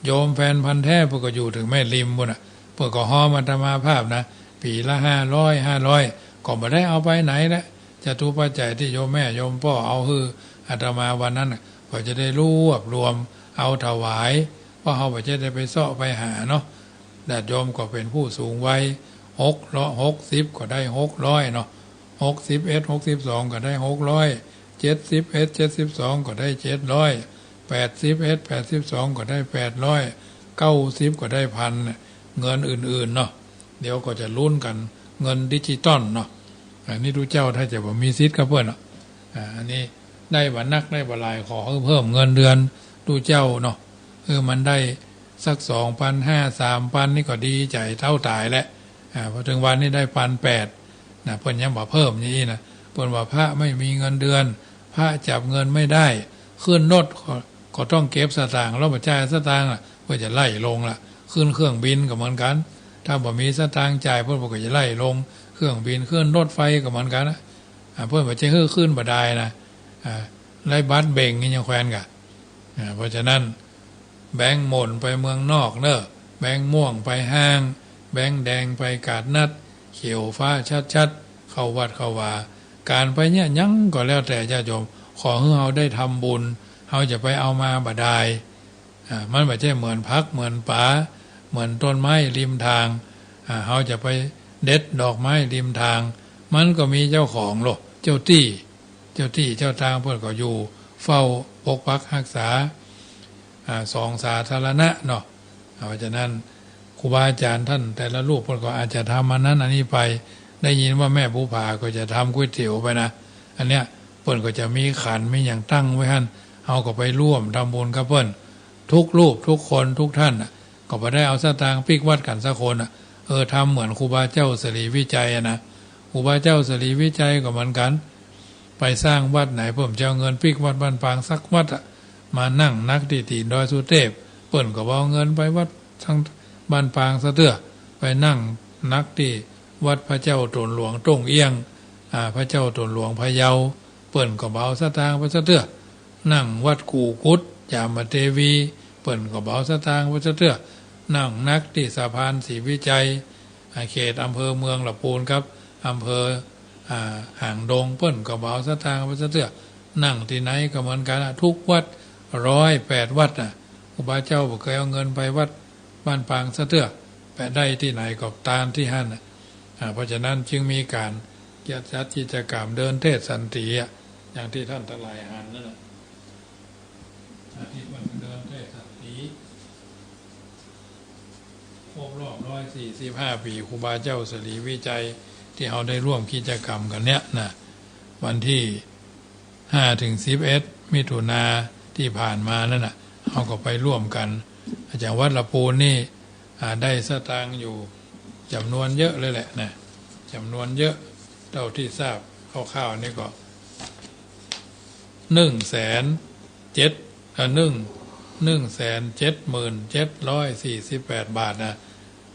โยมแฟนพันธุ์แท้เปิ้นก็อยู่เถิงแม่ริมปู๊นน่ะ เปิ้นก็ฮอมอาตมาภาพนะ ปี๋ละห้าร้อย ห้าร้อย ก็บ่ได้เอาไปไหนละ จตุปัจจัยตี้โยมแม่โยมป้อเอาหื้ออาตมาวันนั้นน่ะ ก็จะได้รวบรวมเอาถวาย เพราะเฮาบ่ใจ้ได้ไปเซาะไปหาเนาะ ญาติโยมก็เป๋นผู้สูงวัย หกร้อย หกสิบก็ได้หกร้อยเนาะ หกสิบเอ็ด หกสิบสองก็ได้หกร้อย เจ็ดสิบเอ็ด เจ็ดสิบสองก็ได้เจ็ดร้อย แปดสิบเอ็ด แปดสิบสอง ก็ได้แปดร้อย เก้าสิบก็ได้พัน เงินอื่นๆ เนาะ เดี๋ยวก็จะลุ้นกั๋น เงินดิจิตอลเนาะ อันนี้ตุ๊เจ้าถ้าจะบ่มีสิทธิ์กับเปิ้นเนาะ อ่า อันนี้ได้บ่นักได้บ่หลาย ขอหื้อเพิ่มเงินเดือนตุ๊เจ้าเนาะ เออ มันได้สักสองปันห้า สามปันนี่ก็ดีใจ๋เต้าต๋ายแล้ว อ่า พอเถิงวันนี้ได้ปันแปดนะ เปิ้นยังบ่เพิ่มอย่างอี้นะ เปิ้นว่าพระไม่มีเงินเดือน พระจับเงินไม่ได้ ขึ้นรถก็ ก็ต้องเก็บสตางค์ แล้วบ่จ่ายสตางค์ล่ะ เปิ้นจะไล่ลงล่ะ ขึ้นเครื่องบินก็เหมือนกั๋น ถ้าบ่มีสตางค์จ่าย เปิ้นก็จะไล่ลงเครื่องบิน ขึ้นรถไฟก็เหมือนกั๋นนะ อ่า เปิ้นบ่ใจ้หื้อขึ้นบ่ได้นะ อ่า ไล่บัตรเบ่งนี่ยังแควนก่ะ อ่า เพราะฉะนั้น แบงก์หม่นไปเมืองนอกเน่อ แบงก์ม่วงไปห้าง แบงก์แดงไปก๋าดนัด เขียวฟ้าชัดๆ เข้าวัดเข้าวา ก๋านไปเนี่ยหยังก็แล้วแต่ญาติโยม ขอหื้อเฮาได้ทำบุญ เฮาจะไปเอามาบ่ดาย อ่า มันบ่ใจ้เหมือนผักเหมือนป๋า เหมือนต้นไม้ริมตาง อ่า เฮาจะไปเด็ดดอกไม้ริมตาง มันก็มีเจ้าของโลด เจ้าตี้ เจ้าตี้เจ้าตางเปิ้นก็อยู่เฝ้าปกปักฮักษา อ่า สองสาธารณะเนาะ อ่า เพราะฉะนั้นครูบาอาจ๋ารย์ต้านแต่ละรูปเปิ้นก็อาจจะทำอันนั้นอันนี้ไป ได้ยินว่าแม่บุภาก็จะทำก๋วยเตี๋ยวไปนะ อันเนี้ยเปิ้นก็จะมีขันมีหยังตั้งไว้หั้น เฮาก็ไปร่วมทำบุญกับเปิ้น ทุกรูปทุกคนทุกต้านน่ะ ก็บ่ได้เอาสตางค์ปิ๊กวัดกั๋นสักคนน่ะ เออ ทำเหมือนครูบาเจ้าสิริวิชัยอะนะ ครูบาเจ้าสิริวิชัยก็เหมือนกั๋น ไปสร้างวัดไหนเปิ้นจะเอาเงินปิ๊กวัดบ้านปางสักวัดอะ มานั่งหนักตี้ตี๋นดอยสุเตพ เปิ้นก็บ่เอาเงินไปวัดทางบ้านปางซะเตื้อ ไปนั่งหนักตี้วัดพระเจ้าต๋นหลวงต้งเอี้ยง อ่า พระเจ้าต๋นหลวงพะเยา เปิ้นก็บ่เอาสตางค์ไปซะเตื้อ นั่งวัดกู่กุด ยามเทวี เปิ้นก็บ่เอาสตางค์ไปซะเตื้อ นั่งหนักตี้สะพานศรีวิชัย อ่า เขตอำเภอเมืองละปูนกับอำเภอ อ่า หางดง เปิ้นก็บ่เอาสตางค์ไปซะเตื้อ นั่งตี้ไหนก็เหมือนกั๋นอะ ทุกวัด ร้อยแปดวัดน่ะ ครูบาเจ้าบ่เกยเอาเงินไปวัดบ้านปางซะเตื้อ ไปได้ตี้ไหนก็ตานตี้หั้นน่ะ อ่า เพราะฉะนั้นจึงมีก๋านจัดกิจกรรมเดินเทศน์สันติอะ อย่างตี้ต้านตังหลายหันนั่นน่ะ อาทิตย์วันเดินเทศน์สันติ ครบรอบร้อยสี่สิบห้าปี๋ครูบาเจ้าสิริวิชัย ตี้เฮาได้ร่วมกิจกรรมกั๋นเนี้ยนะ วันตี้ห้าเถิงสิบเอ็ดมิถุนาตี้ผ่านมานั่นน่ะ เฮาก็ไปร่วมกั๋น อาจ๋ารย์วัดละปูนนี่ อ่า ได้สตางค์อยู่จ๋ำนวนเยอะเลยแหละนะ จ๋ำนวนเยอะ เต้าตี้ทราบคร่าวๆ นี่ก็ หนึ่งแสนเจ็ด เอ่อ หนึ่ง หนึ่งแสนเจ็ดหมื่นเจ็ดร้อยสี่สิบแปดบาทนะ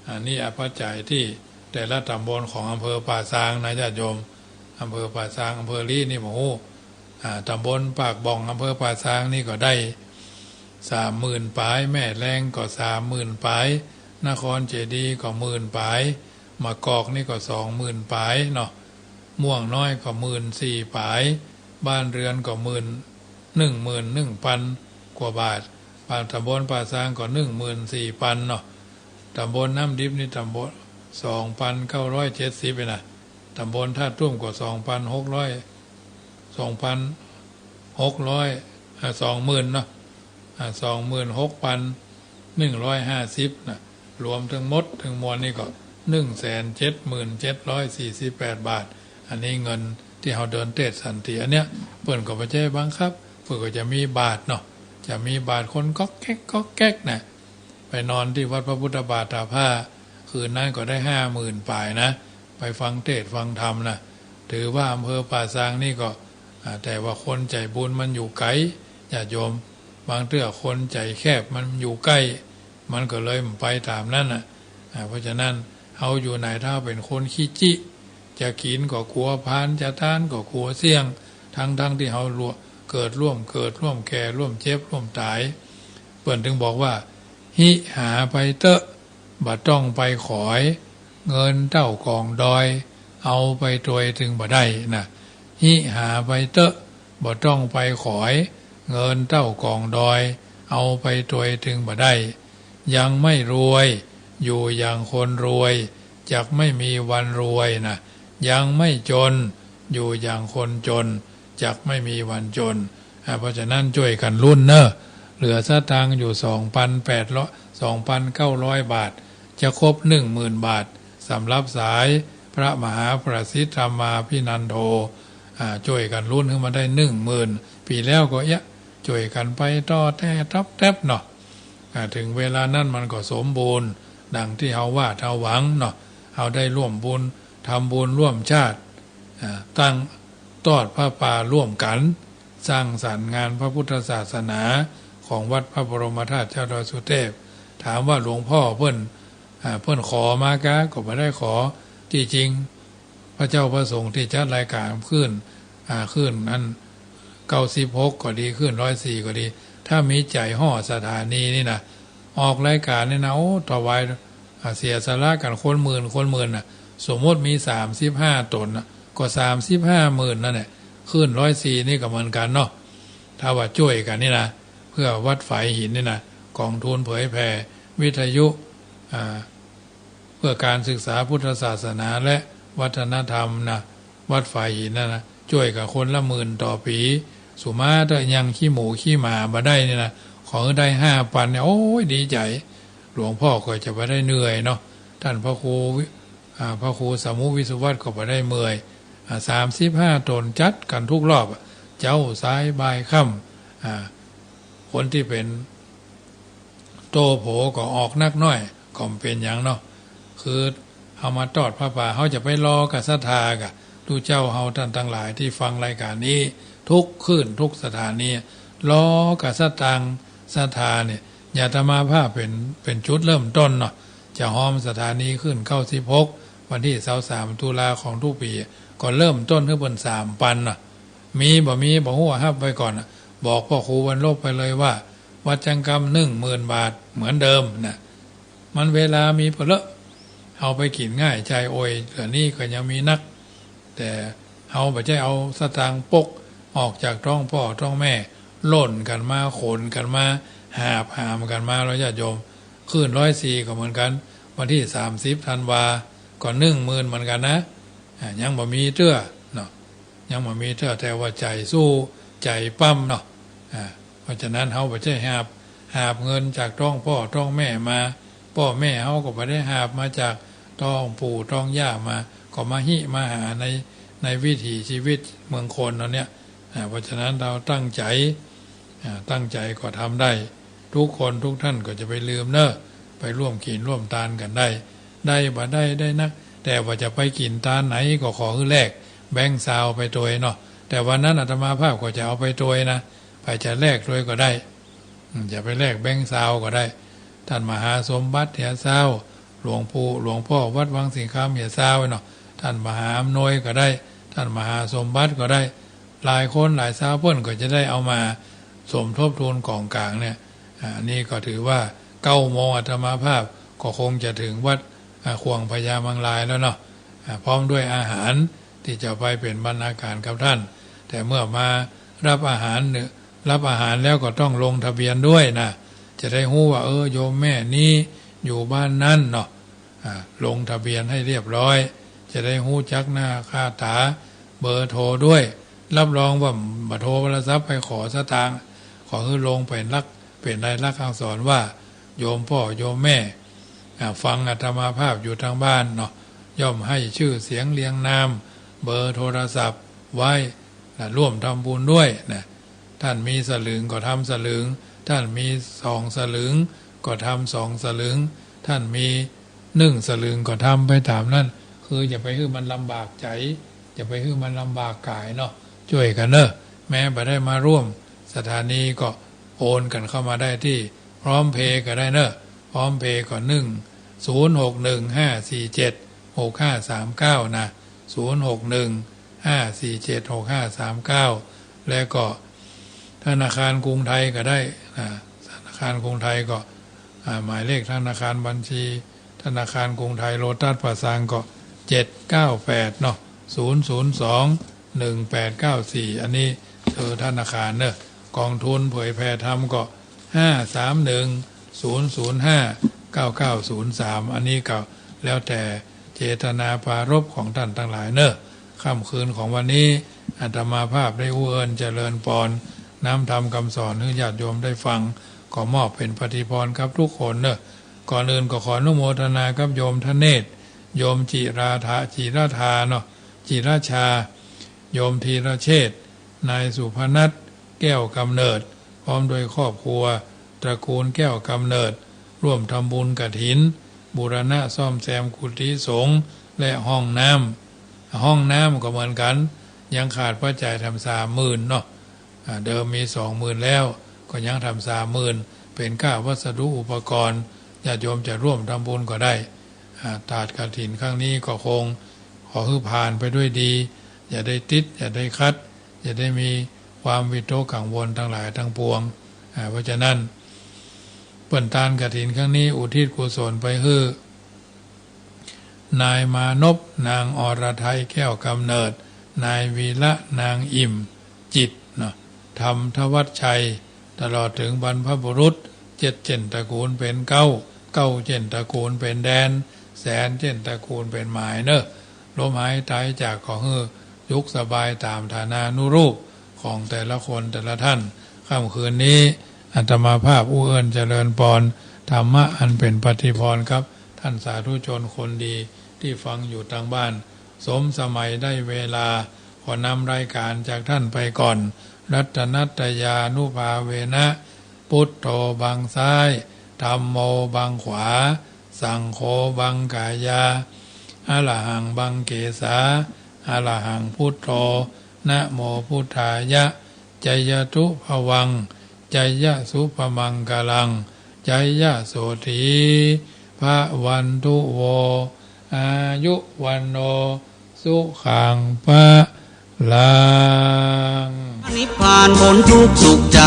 อันนี้อภัยไฉยตี้แต่ละต๋ำบลของอำเภอป่าซางนะญาติโยม อำเภอป่าซาง อำเภอลี้นี่บ่ฮู้ อ่า ต๋ำบลปากบ่อง อำเภอป่าซางนี่ก็ได้สามหมื่นป๋าย แม่แลงก็สามหมื่นป๋าย นครเจดีย์ก็หมื่นป๋าย มะกอกนี่ก็สองหมื่นป๋ายเนาะ ม่วงน้อยก็หมื่นสี่ป๋าย บ้านเรือนก็หมื่น หนึ่งหมื่นหนึ่งปันกว่าบาท ป่า ตำบลป่าซางก็หนึ่งหมื่นสี่ปันเนาะ ตำบลน้ำดิบนี่ ตำบล สองปันเก้าร้อยเจ็ดสิบเองนะ ตำบลท่าตุ้มก็สองปันหกร้อย สองปันหกร้อย อ่า สองหมื่นเนาะ อ่า สองหมื่นหกปันหนึ่งร้อยห้าสิบนะ รวมตึงหมดตึงมวลนี่ก็หนึ่งแสนเจ็ดหมื่นเจ็ดร้อยสี่สิบแปดบาท อันนี้เงินตี้เฮาเดินเตสน์สันติ อันเนี้ยเปิ้นก็บ่ใจ้บังคับ เปิ้นก็จะมีบาทเนาะ จะมีบาทคนก๊อกแก๊กก๊อกแก๊กนะ ไปนอนตี้วัดพระพุทธบาทตากผ้า คืนนั้นก็ได้ห้าหมื่นป๋ายนะ ไปฟังเตสน์ฟังธรรมนะ ถือว่าอำเภอป่าซางนี่ก็ อ่า แต่ว่าคนใจ๋บุญมันอยู่ไก๋ ญาติโยม บางเตื้อคนใจ๋แคบมันอยู่ใก้ มันก็เลยบ่ไปต๋ามนั้นน่ะ อ่า เพราะฉะนั้นเฮาอยู่ไหน ถ้าเฮาเป๋นคนขี้จิ จะกิ๋นก็กั๋วพาน จะตานก็กั๋วเสี้ยง ตึงๆ ตี้เฮาร่วม เกิดร่วม เกิดร่วมแก่ร่วมเจ็บร่วมต๋าย เปิ้นตึงบอกว่า หิหาไปเต๊อะ บ่ต้องไปขอย เงินเต้ากองดอย เอาไปตวยตึงบ่ได้นะ หิหาไปเต๊อะ บ่ต้องไปขอย เงินเต้ากองดอย เอาไปตวยตึงบ่ได้ ยังไม่รวย อยู่อย่างคนรวย จักไม่มีวันรวยนะ ยังไม่จน อยู่อย่างคนจน จักไม่มีวันจน อ่า เพราะฉะนั้นจ้วยกั๋นลุ้นเน่อ เหลือสตางค์อยู่สองปันแปดร้อย สองปันเก้าร้อยบาท จะครบหนึ่งหมื่นบาท สำหรับสายพระมหาปรสิทธิ์ธรรมาภินันโท อ่า จ้วยกั๋นลุ้นหื้อมันได้หนึ่งหมื่น ปี๋แล้วก็เอี้ยะ จ้วยกั๋นไปต่อแต๊ต๊อบแต๊บเนาะ อ่า เถิงเวลานั้นมันก็สมบูรณ์ ดังตี้เฮาว่าเฮาหวังเนาะ เฮาได้ร่วมบุญ ทำบุญร่วมชาติ อ่า ตั้งตอดผ้าป่าร่วมกั๋น สร้างสรรค์งานพระพุทธศาสนาของวัดพระบรมธาตุเจ้าดอยสุเทพ ถามว่าหลวงพ่อเปิ้น อ่า เปิ้นขอมาก๊า ก็บ่ได้ขอ ตี้จริง พระเจ้าพระสงฆ์ตี้จัดรายก๋านขึ้น อ่า ขึ้นนั้น เก้าสิบหกก็ดี ขึ้นร้อยสี่ก็ดี ถ้ามีใจ๋ฮ้อสถานีนี่นะ ออกรายก๋านนี่นะ โอ้ ถวาย อ่า เสียสละกั๋นคนหมื่น คนหมื่นน่ะ สมมุติมีสามสิบห้าต๋นน่ะ ก็สามสิบห้าหมื่นนั่นแหละ ขึ้นร้อยสี่นี่ก็เหมือนกั๋นเนาะ ถ้าว่าจ้วยกั๋นนี่นะ เพื่อวัดฝายหินนี่นะ กองทุนเผยแผ่วิทยุ อ่า เพื่อการศึกษาพุทธศาสนาและวัฒนธรรมนะ วัดฝายหินนั่นนะ จ้วยกั๋นคนละหมื่นต่อปี๋ สุมาเต๊อะ ยังขี้หมูขี้หมาบ่ได้นี่นะ ขอหื้อได้ห้าปันเนี่ย โอ้ย ดีใจ๋ หลวงพ่อก็จะบ่ได้เหนื่อยเนาะ ต้านพระครูวิ อ่า พระครูสมุวิสุวัตก็บ่ได้เมื่อย อ่า สามสิบห้าต๋นจัดกั๋นทุกรอบอะ เจ๊าสายบ่ายค่ำ อ่า คนตี้เป๋น โตโผก็ออกนักน้อย ก็บ่เป๋นหยังเนาะ คือเฮามาตอดผ้าป่า เฮาจะไปลอกับศรัทธาก่ะ ตุ๊เจ้าเฮาต้านตังหลายตี้ฟังรายก๋านนี้ ทุกคลื่นทุกสถานี ลอกับสตางค์ศรัทธาเนี่ย อาตมาภาพเป๋น เป๋นจุดเริ่มต้นเนาะ จะฮอมสถานีคลื่นเก้าสิบหก วันตี้ซาวสามตุลาของทุกปี๋ ก็เริ่มต้นหื้อเปิ้นสามปันเนาะ มีบ่มีบ่ฮู้ ฮับไว้ก่อนน่ะ บอกพ่อครูวันลบไปเลยว่า วัดจังกำหนึ่งหมื่นบาทเหมือนเดิมน่ะ มันเวลามีเป๋อเลอะ เฮาไปกิ๋นง่ายจ่ายโอย เดี๋ยวนี้ก็ยังมีนัก แต่เฮาบ่ใจ้เอาสตางค์ปกออกจากต๊องป้อต๊องแม่ ล่นกั๋นมา ขนกั๋นมา หาบหามกั๋นมา แล้วญาติโยม คลื่นร้อยสี่ก็เหมือนกั๋น วันตี้สามสิบธันวา ก็หนึ่งหมื่นเหมือนกั๋นนะ อ่า ยังบ่มีเตื้อเนาะ ยังบ่มีเตื้อ แต่ว่าใจ๋สู้ ใจ๋ปั๊มเนาะ อ่า เพราะฉะนั้นเฮาบ่ใจ้หาบ หาบเงินจากต๊องป้อต๊องแม่มา ป้อแม่เฮาก็บ่ได้หาบมาจากต๊องปู่ต๊องย่ามา ก็มาหิมาหาใน ในวิถีชีวิตเมืองคนเฮาเนี่ย อ่า เพราะฉะนั้นเฮาตั้งใจ๋ อ่า ตั้งใจ๋ก็ทำได้ ทุกคนทุกท่านก็จะไปลืมเน่อ ไปร่วมกิ๋นร่วมตานกั๋นได้ ได้บ่ได้ได้นัก แต่ว่าจะไปกิ๋นตานไหนก็ขอหื้อแลกแบงค์ซาวไปตวยเนาะ แต่วันนั้นอาตมาภาพก็จะเอาไปตวยนะ ใผจะแลกตวยก็ได้ อืม จะไปแลกแบงค์ซาวก็ได้ ต้านมหาสมบัติเหียซาว หลวงปู่ หลวงป้อวัดวังสิงห์คำเหียซาวเนาะ ต้านมหาอำนวยก็ได้ ต้านมหาสมบัติก็ได้ หลายคนหลายซาวเปิ้นก็จะได้เอามาสมทบทุนก๋องก๋างเนี่ย อ่า อันนี้ก็ถือว่าเก้าโมงอาตมาภาพก็คงจะเถิงวัด อ่า ข่วงพญามังรายแล้วเนาะ อ่า พร้อมด้วยอาหารตี้จะไปเป๋นบรรณาการกับต้าน แต่เมื่อมาฮับอาหารเนี่ย ฮับอาหารแล้วก็ต้องลงทะเบียนตวยนะ จะได้ฮู้ว่า เออ โยมแม่นี้อยู่บ้านนั้นเนาะ อ่า ลงทะเบียนให้เรียบร้อย จะได้ฮู้จักหน้าค่าต๋า เบอร์โทรด้วย รับรองว่าบ่โทรโทรศัพท์ไปขอสตางค์ ขอหื้อลงเป๋นลัก เป๋นลายลักษณ์อักษรว่า โยมป้อโยมแม่ อ่า ฟังอาตมาภาพอยู่ตางบ้านเนาะ ย่อมหื้อจื้อเสียงเรียงนาม เบอร์โทรศัพท์ไว้นะ ร่วมทำบุญด้วยนะ ต้านมีสลึงก็ทำสลึง ต้านมีสองสลึงก็ทำสองสลึง ต้านมีนึ่งสลึงก็ทำไปต๋ามนั้น คืออย่าไปหื้อมันลำบากใจ๋ อย่าไปหื้อมันลำบากก๋ายเนาะ จ้วยกั๋นเนาะ แม้บ่ได้มาร่วมสถานีก็โอนกั๋นเข้ามาได้ตี้ PromptPay ก็ได้เนาะ PromptPay ก็นึ่ง ศูนย์หกหนึ่งห้าสี่เจ็ดหกห้าสามเก้านะ ศูนย์หกหนึ่งห้าสี่เจ็ดหกห้าสามเก้า และก็ธนาคารกรุงไทยก็ได้นะ ธนาคารกรุงไทยก็ อ่า หมายเลขธนาคารบัญชีธนาคารกรุงไทยโลตัสป่าซางก็ เจ็ดเก้าแปดเนาะ ศูนย์ศูนย์สอง หนึ่งแปดเก้าสี่ อันนี้คือธนาคารเนาะ กองทุนเผยแผ่ธรรมก็ ห้าสามหนึ่ง ศูนย์ศูนย์ห้า เก้าเก้าศูนย์สาม อันนี้ก็แล้วแต่เจตนาปรารภของต้านตังหลายเนาะ ค่ำคืนของวันนี้ อาตมาภาพได้อู้เอิ้นเจริญปอน นำธรรมกำสอนหื้อญาติโยมได้ฟัง ก็มอบเป๋นปฏิภาณกับกู้คนเนาะ ก่อนอื่นก็ขออนุโมทนากับโยมธเนศ โยมจิราธา จิรธาเนาะ จิรชา โยมธีรเชษฐ นายสุพนัส แก้วกำเนิด พร้อมด้วยครอบครัว ตระกูลแก้วกำเนิด ร่วมทำบุญกฐิน บูรณะซ่อมแซมกุฏิสงฆ์ และห้องน้ำ ห้องน้ำก็เหมือนกั๋น ยังขาดปัจจัยแถมสามหมื่นเนาะ อ่า เดิมมีสองหมื่นแล้ว ก็ยังแถมสามหมื่น เป๋นค่าวัสดุอุปกรณ์ ญาติโยมจะร่วมทำบุญก็ได้ อ่า ถาดกฐินครั้งนี้ก็คงขอหื้อผ่านไปด้วยดี อย่าได้ติด อย่าได้ขัด อย่าได้มีความวิตกกังวลตังหลายตังปวง อ่า เพราะฉะนั้น เปิ้นทานกฐินครั้งนี้อุทิศกุศลไปหื้อ นายมานพ นางอรไทย แก้วกำเนิด นายวีระ นางอิ่มจิตเนาะ ธรรมธวัชชัย ตลอดเถิงบรรพบุรุษ เจ็ดเจ้นตระกูลเป๋นเก๊า เก๊าเจ้นตระกูลเป๋นแดน แสนเจ้นตระกูลเป๋นหมายเนาะ ล้มหายต๋ายจากก็หื้อสุขสบายต๋ามฐานานุรูปของแต่ละคนแต่ละท่าน ค่ำคืนนี้ อาตมาภาพอู้เอิ้นเจริญปอน ธรรมะอันเป๋นปฏิภาณกับต้านสาธุชนคนดีตี้ฟังอยู่ตางบ้าน สมสมัยได้เวลา ขอนำรายก๋านจากต้านไปก่อน รัตนัตตยานุภาเวนะ พุทโธบังซ้าย ธัมโมบังขวา สังโฆบังกายา อะระหังบังเกสา อะระหังพุทโธ นะโมพุทธายะ จยะตุภวัง จยะสุภมังคลัง จยะโสตถี ภะวันตุโว อายุวัณโณ สุขังพะลัง นิพพานพ้นทุกข์สุขใจ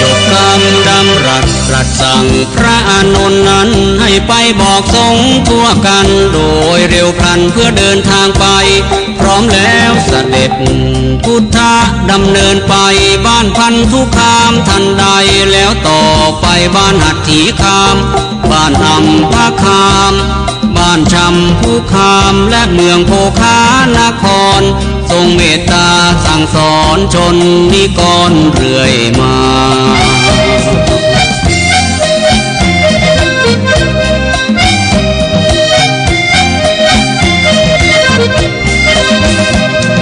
จบกำดำรัสตรัสสั่งพระอานนท์นั้น ให้ไปบอกสงฆ์ทั่วกันโดยเร็วพลันเพื่อเดินทางไป พร้อมแล้วเสด็จพุทธะดำเนินไปบ้านพันธุคามทันใด แล้วต่อไปบ้านหัตถีคาม บ้านอัมพคาม บ้านชำพุคาม และเมืองโภคานคร ทรงเมตตาสั่งสอนชนนิกรเรื่อยมา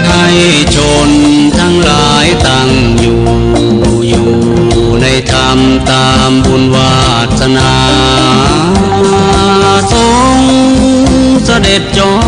ให้ชนทั้งหลายตั้งอยู่ อยู่ในธรรมตามบุญว วาสนา ทรงเสด็จจอ